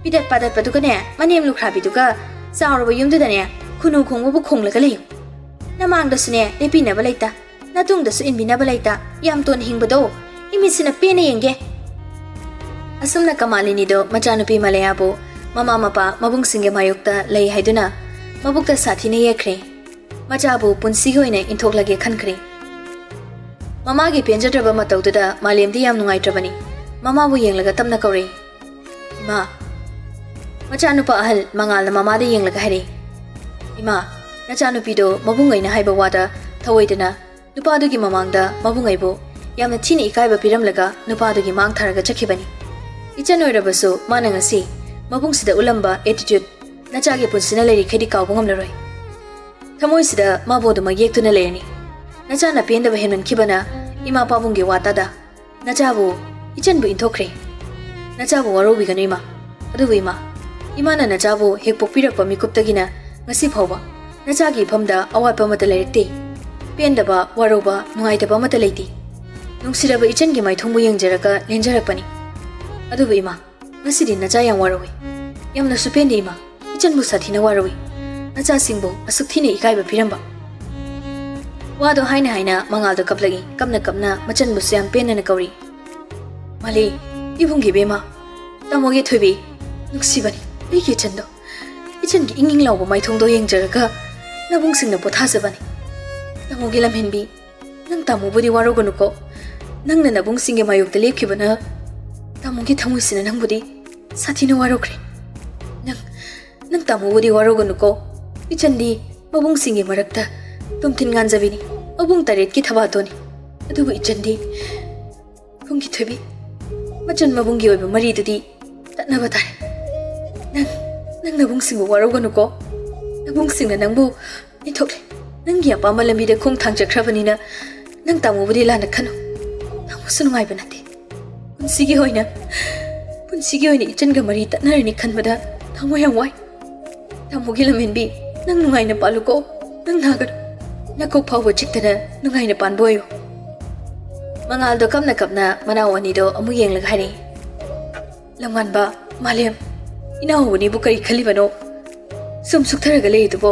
ꯄꯤꯗꯠ ꯄꯥꯗꯠꯄꯗꯨꯒꯅꯦ ꯃꯅꯦꯝ ꯂꯨꯈ꯭ꯔꯥꯕꯤꯗꯨꯒ ꯆꯥꯎꯔꯕ ꯌꯨꯝꯗꯨꯗꯅꯦ ꯈꯨꯅꯨ ꯈꯣꯡꯕꯕꯨ ꯈꯣꯡꯂꯒ ꯂꯩꯌꯨ꯫ ꯅꯃꯥꯡꯗꯁꯨꯅꯦ ꯂꯦꯞꯄꯤꯅꯕ ꯂꯩꯇ, ꯅꯇꯨꯡꯗꯁꯨ ꯏꯟꯕꯤꯅꯕ ꯂꯩꯇ, ꯌꯥꯝ ꯇꯣꯟꯅ ꯍꯤꯡꯕꯗꯣ ꯑꯩ ꯃꯤꯠꯁꯤꯅ ꯄꯦꯟꯅ ꯌꯦꯡꯒꯦ꯫ ꯑꯁꯨꯝꯅ ꯀꯃꯥꯂꯤꯅꯤꯗꯣ ꯃꯆꯥꯅꯨꯄꯤ ꯃꯂꯌꯥꯕꯨ ꯃꯃꯥ ꯃꯄꯥ ꯃꯕꯨꯡꯁꯤꯡꯒꯤ ꯃꯥꯌꯣꯛꯇ ꯂꯩ ꯍꯥꯏꯗꯨꯅ ꯃꯕꯨꯛꯇ ꯁꯥꯊꯤꯅ ꯌꯦꯛꯈ꯭ꯔꯦ꯫ ꯃꯆꯥꯕꯨ ꯄꯨꯟꯁꯤꯒꯤ ꯑꯣꯏꯅ ꯏꯟꯊꯣꯛꯂꯒꯦ ꯈꯟꯈ꯭ꯔꯦ꯫ ꯃꯃꯥꯒꯤ ꯄꯦꯟꯖꯗ꯭ꯔꯕ ꯃꯇꯧꯗꯨꯗ ꯃꯥꯂꯦꯝꯗꯤ ꯌꯥꯝ ꯅꯨꯡꯉꯥꯏꯇ꯭ꯔꯕꯅꯤ꯫ ꯃꯃꯥꯕꯨ ꯌꯦꯡꯂꯒ ꯇꯞꯅ ꯀꯧꯔꯛꯏ, "ꯏꯃꯥ!" ꯃꯆꯥꯅꯨꯄꯥ ꯑꯍꯜ ꯃꯉꯥꯜꯅ ꯃꯃꯥꯗ ꯌꯦꯡꯂꯒ ꯍꯥꯏꯔꯛꯏ, "ꯏꯃꯥ, ꯅꯆꯥꯅꯨꯄꯤꯗꯣ ꯃꯕꯨꯡ ꯑꯩꯅ ꯍꯥꯏꯕ ꯋꯥꯗ ꯊꯧꯑꯣꯏꯗꯅ ꯅꯨꯄꯥꯗꯨꯒꯤ ꯃꯃꯥꯡꯗ ꯃꯕꯨꯡ ꯑꯩꯕꯨ ꯌꯥꯝꯅ ꯊꯤꯅ ꯏꯀꯥꯏꯕ ꯄꯤꯔꯝꯂꯒ ꯅꯨꯄꯥꯗꯨꯒꯤ ꯃꯥꯡ ꯊꯥꯔꯒ ꯆꯠꯈꯤꯕꯅꯤ꯫ ꯏꯆꯟ ꯑꯣꯏꯔꯕꯁꯨ ꯃꯥꯅ ꯉꯁꯤ ꯃꯕꯨꯡꯁꯤꯗ ꯎꯠꯂꯝꯕ attitude ꯅꯆꯥꯒꯤ ꯄꯨꯟꯁꯤꯅ ꯂꯩꯔꯤꯈꯩꯗꯤ ꯀꯥꯎꯕ ꯉꯝꯂꯔꯣꯏ꯫ ꯊꯃꯣꯏꯁꯤꯗ ꯃꯥꯕꯨ ꯑꯗꯨꯃꯛ ꯌꯦꯛꯇꯨꯅ ꯂꯩꯔꯅꯤ꯫ ꯅꯆꯥꯅ ꯄꯦꯟꯗꯕ ꯍꯦꯟꯃꯟꯈꯤꯕꯅ ꯏꯃꯥ ꯄꯥꯕꯨꯡꯒꯤ ꯋꯥ ꯇꯥꯗ ꯅꯆꯥꯕꯨ ꯏꯆꯟꯕꯨ ꯏꯟꯊꯣꯛꯈ꯭ꯔꯦ꯫ ꯅꯆꯥꯕꯨ ꯋꯥꯔꯧꯕꯤꯒꯅꯨ ꯏꯃꯥ꯫ ꯑꯗꯨꯕꯨ ꯏꯃꯥ, ꯏꯃꯥꯅ ꯅꯆꯥꯕꯨ ꯍꯦꯛ ꯄꯣꯛꯄꯤꯔꯛꯄ ꯃꯤꯀꯨꯞꯇꯒꯤꯅ ꯉꯁꯤ ꯐꯥꯎꯕ ꯅꯆꯥꯒꯤ ꯏꯐꯝꯗ ꯑꯋꯥꯠꯄ ꯑꯃꯠꯇ ꯂꯩꯔꯛꯇꯦ꯫ ꯄꯦꯟꯗꯕ, ꯋꯥꯔꯧꯕ, ꯅꯨꯡꯉꯥꯏꯇꯕ ꯑꯃꯠꯇ ꯂꯩꯇꯦ꯫ ꯅꯨꯡꯁꯤꯔꯕ ꯏꯆꯟꯒꯤ ꯃꯥꯏꯊꯣꯡꯕꯨ ꯌꯦꯡꯖꯔꯒ ꯂꯦꯟꯖꯔꯛꯄꯅꯤ꯫ ꯑꯗꯨꯕꯨ ꯏꯃꯥ, ꯉꯁꯤꯗꯤ ꯅꯆꯥ ꯌꯥꯝ ꯋꯥꯔꯧꯏ꯫ ꯌꯥꯝꯅꯁꯨ ꯄꯦꯟꯗꯦ ꯏꯃꯥ, ꯏꯆꯟꯕꯨ ꯁꯥꯊꯤꯅ ꯋꯥꯔꯧꯏ꯫ ꯅꯆꯥꯁꯤꯡꯕꯨ ꯑꯁꯨꯛ ꯊꯤꯅ ꯏꯀꯥꯏꯕ ꯄꯤꯔꯝꯕ꯫ ꯋꯥꯗꯣ ꯍꯥꯏꯅ ꯍꯥꯏꯅ ꯃꯉꯥꯜꯗꯣ ꯀꯞꯂꯛꯏ꯫ ꯀꯞꯅ ꯀꯞꯅ ꯃꯆꯟꯕꯨꯁꯨ ꯌꯥꯝ ꯄꯦꯟꯅꯅ ꯀꯧꯔꯤ꯫ "ꯃꯥꯂꯤ, ꯏꯕꯨꯡꯒꯤ ꯏꯕꯦꯝꯃ, ꯇꯥꯃꯣꯒꯤ ꯊꯣꯏꯕꯤ, ꯅꯨꯡꯁꯤꯕꯅꯤ ꯑꯩꯒꯤ ꯏꯆꯟꯗꯣ꯫ ꯏꯆꯟꯒꯤ ꯏꯪ ꯏꯪ ꯂꯥꯎꯕ ꯃꯥꯏꯊꯣꯡꯗꯣ ꯌꯦꯡꯖꯔꯒ ꯅꯕꯨꯡꯁꯤꯡꯅ ꯄꯣꯊꯥꯖꯕꯅꯤ꯫ ꯇꯥꯃꯣꯒꯤ ꯂꯝꯍꯦꯟꯕꯤ, ꯅꯪ ꯇꯥꯃꯣꯕꯨꯗꯤ ꯋꯥꯔꯧꯒꯅꯨꯀꯣ꯫ ꯅꯪꯅ ꯅꯕꯨꯡꯁꯤꯡꯒꯤ ꯃꯥꯌꯣꯛꯇ ꯂꯦꯞꯈꯤꯕꯅ ꯇꯥꯃꯣꯒꯤ ꯊꯃꯣꯏꯁꯤꯅ ꯅꯪꯕꯨꯗꯤ ꯁꯥꯊꯤꯅ ꯋꯥꯔꯧꯈ꯭ꯔꯦ꯫ ꯅꯪ, ꯅꯪ ꯇꯥꯃꯣꯕꯨꯗꯤ ꯋꯥꯔꯧꯒꯅꯨꯀꯣ꯫ ꯏꯆꯟꯗꯤ ꯃꯕꯨꯡꯁꯤꯡꯒꯤ ꯃꯔꯛꯇ ꯇꯨꯝꯊꯤꯟ ꯉꯥꯟꯖꯕꯤꯅꯤ, ꯃꯕꯨꯡ ꯇꯔꯦꯠꯀꯤ ꯊꯕꯥꯇꯣꯟꯅꯤ꯫ ꯑꯗꯨꯕꯨ ꯏꯆꯟꯗꯤ ꯏꯕꯨꯡꯒꯤ ꯊꯣꯏꯕꯤ, ꯃꯆꯟ ꯃꯕꯨꯡꯒꯤ ꯑꯣꯏꯕ ꯃꯔꯤꯗꯨꯗꯤ ꯇꯠꯅꯕ ꯇꯥꯔꯦ꯫ ꯅꯪ, ꯅꯪ ꯅꯕꯨꯡꯁꯤꯡꯕꯨ ꯋꯥꯔꯧꯒꯅꯨꯀꯣ꯫ ꯅꯕꯨꯡꯁꯤꯡꯅ ꯅꯪꯕꯨ ꯏꯟꯊꯣꯛꯂꯦ꯫ ꯅꯪꯒꯤ ꯑꯄꯥꯝꯕ ꯂꯝꯕꯤꯗ ꯈꯣꯡ ꯊꯥꯡꯖꯈ꯭ꯔꯕꯅꯤꯅ ꯅꯪ ꯇꯥꯃꯣꯕꯨꯗꯤ ꯂꯥꯟꯅ ꯈꯟꯅꯨ꯫ ꯇꯥꯃꯣꯁꯨ ꯅꯨꯡꯉꯥꯏꯕ ꯅꯠꯇꯦ꯫ ꯄꯨꯟꯁꯤꯒꯤ ꯑꯣꯏꯅ, ꯄꯨꯟꯁꯤꯒꯤ ꯑꯣꯏꯅ ꯏꯆꯟꯒ ꯃꯔꯤ ꯇꯠꯅꯔꯅꯤ ꯈꯟꯕꯗ ꯊꯃꯣꯏ ꯌꯥꯝ ꯋꯥꯏ꯫ ꯇꯥꯃꯣꯒꯤ ꯂꯝꯍꯦꯟꯕꯤ, ꯅꯪ ꯅꯨꯡꯉꯥꯏꯅ ꯄꯥꯜꯂꯨꯀꯣ꯫ ꯅꯪ ꯅꯥꯒꯅꯨ꯫ ꯅꯀꯣꯛ ꯐꯥꯎꯕ ꯆꯤꯛꯇꯅ ꯅꯨꯡꯉꯥꯏꯅ ꯄꯥꯟꯕ ꯑꯣꯏꯌꯨ꯫" ꯃꯉꯥꯜꯗꯣ ꯀꯞꯅ ꯀꯞꯅ ꯃꯅꯥꯎ ꯑꯅꯤꯗꯣ ꯑꯃꯨꯛ ꯌꯦꯡꯂꯒ ꯍꯥꯏꯔꯛꯏ, "ꯂꯝꯉꯥꯟꯕ, ꯃꯥꯂꯦꯝ, ꯏꯅꯥꯎꯕꯨ ꯅꯤꯕꯨ ꯀꯔꯤ ꯈꯜꯂꯤꯕꯅꯣ? ꯁꯨꯝ ꯁꯨꯛꯊꯔꯒ ꯂꯩꯔꯤꯗꯨꯕꯣ?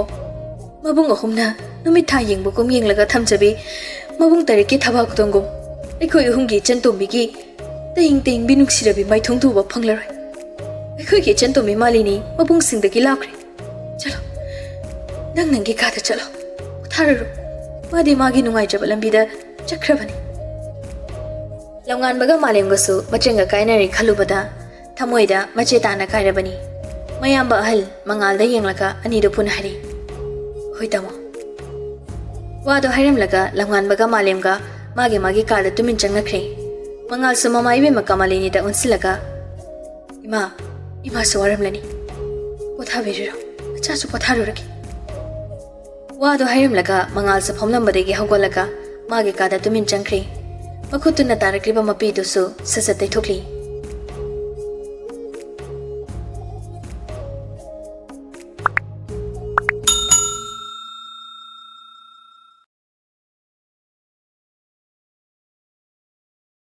ꯃꯕꯨꯡ ꯑꯍꯨꯝꯅ ꯅꯨꯃꯤꯠ ꯊꯥ ꯌꯦꯡꯕꯒꯨꯝ ꯌꯦꯡꯂꯒ ꯊꯝꯖꯕꯤ ꯃꯕꯨꯡ ꯇꯔꯦꯠꯀꯤ ꯊꯕꯥꯛꯇꯣꯡꯒꯨꯝ ꯑꯩꯈꯣꯏ ꯑꯍꯨꯝꯒꯤ ꯏꯆꯟ ꯇꯣꯝꯕꯤꯒꯤ ꯇꯌꯤꯡ ꯇꯌꯤꯡꯕꯤ ꯅꯨꯡꯁꯤꯔꯕꯤ ꯃꯥꯏꯊꯣꯡꯗꯨ ꯎꯕ ꯐꯪꯂꯔꯣꯏ꯫ ꯑꯩꯈꯣꯏꯒꯤ ꯏꯆꯟ ꯇꯣꯝꯕꯤ ꯃꯥꯂꯤꯅꯤ ꯃꯕꯨꯡꯁꯤꯡꯗꯒꯤ ꯂꯥꯞꯈ꯭ꯔꯦ꯫ ꯆꯠꯂꯣ, ꯅꯪ ꯅꯪꯒꯤ ꯀꯥꯗ ꯆꯠꯂꯣ, ꯄꯣꯊꯥꯔꯨꯔꯣ꯫ ꯃꯥꯗꯤ ꯃꯥꯒꯤ ꯅꯨꯡꯉꯥꯏꯖꯕ ꯂꯝꯕꯤꯗ ꯆꯠꯈ꯭ꯔꯕꯅꯤ꯫ ꯂꯝꯉꯥꯟꯕꯒ ꯃꯥꯂꯦꯝꯒꯁꯨ ꯃꯆꯟꯒ ꯀꯥꯏꯅꯔꯦ ꯈꯜꯂꯨꯕꯗ ꯊꯃꯣꯏꯗ ꯃꯆꯦ ꯇꯥꯅ ꯀꯥꯏꯔꯕꯅꯤ꯫ ꯃꯌꯥꯝꯕ ꯑꯍꯜ ꯃꯉꯥꯜꯗ ꯌꯦꯡꯂꯒ ꯑꯅꯤꯗꯨ ꯄꯨꯟꯅ ꯍꯥꯏꯔꯤ, "ꯍꯣꯏ ꯇꯥꯃꯣ꯫" ꯋꯥꯗꯣ ꯍꯥꯏꯔꯝꯂꯒ ꯂꯝꯉꯥꯟꯕꯒ ꯃꯥꯂꯦꯝꯒ ꯃꯥꯒꯤ ꯃꯥꯒꯤ ꯀꯥꯗ ꯇꯨꯃꯤꯟ ꯆꯪꯅꯈ꯭ꯔꯦ꯫ ꯃꯉꯥꯜꯁꯨ ꯃꯃꯥ ꯏꯕꯦꯝꯃ ꯀꯃꯂꯤꯅꯤꯗ ꯑꯣꯟꯁꯤꯜꯂꯒ, "ꯏꯃꯥ, ꯏꯃꯥꯁꯨ ꯋꯥꯔꯝꯂꯅꯤ꯫ ꯄꯣꯊꯥꯕꯤꯔꯨꯔꯣ, ꯃꯆꯥꯁꯨ ꯄꯣꯊꯥꯔꯨꯔꯒꯦ꯫" ꯋꯥꯗꯣ ꯍꯥꯏꯔꯝꯂꯒ ꯃꯉꯥꯜꯁꯨ ꯐꯝꯂꯝꯕꯗꯒꯤ ꯍꯧꯒꯠꯂꯒ ꯃꯥꯒꯤ ꯀꯥꯗ ꯇꯨꯃꯤꯟ ꯆꯪꯈ꯭ꯔꯦ꯫ ꯃꯈꯨꯠꯇꯨꯅ ꯇꯥꯔꯛꯂꯤꯕ ꯃꯄꯤꯗꯨꯁꯨ ꯁꯠ ꯁꯠ ꯇꯩꯊꯣꯛꯂꯤ꯫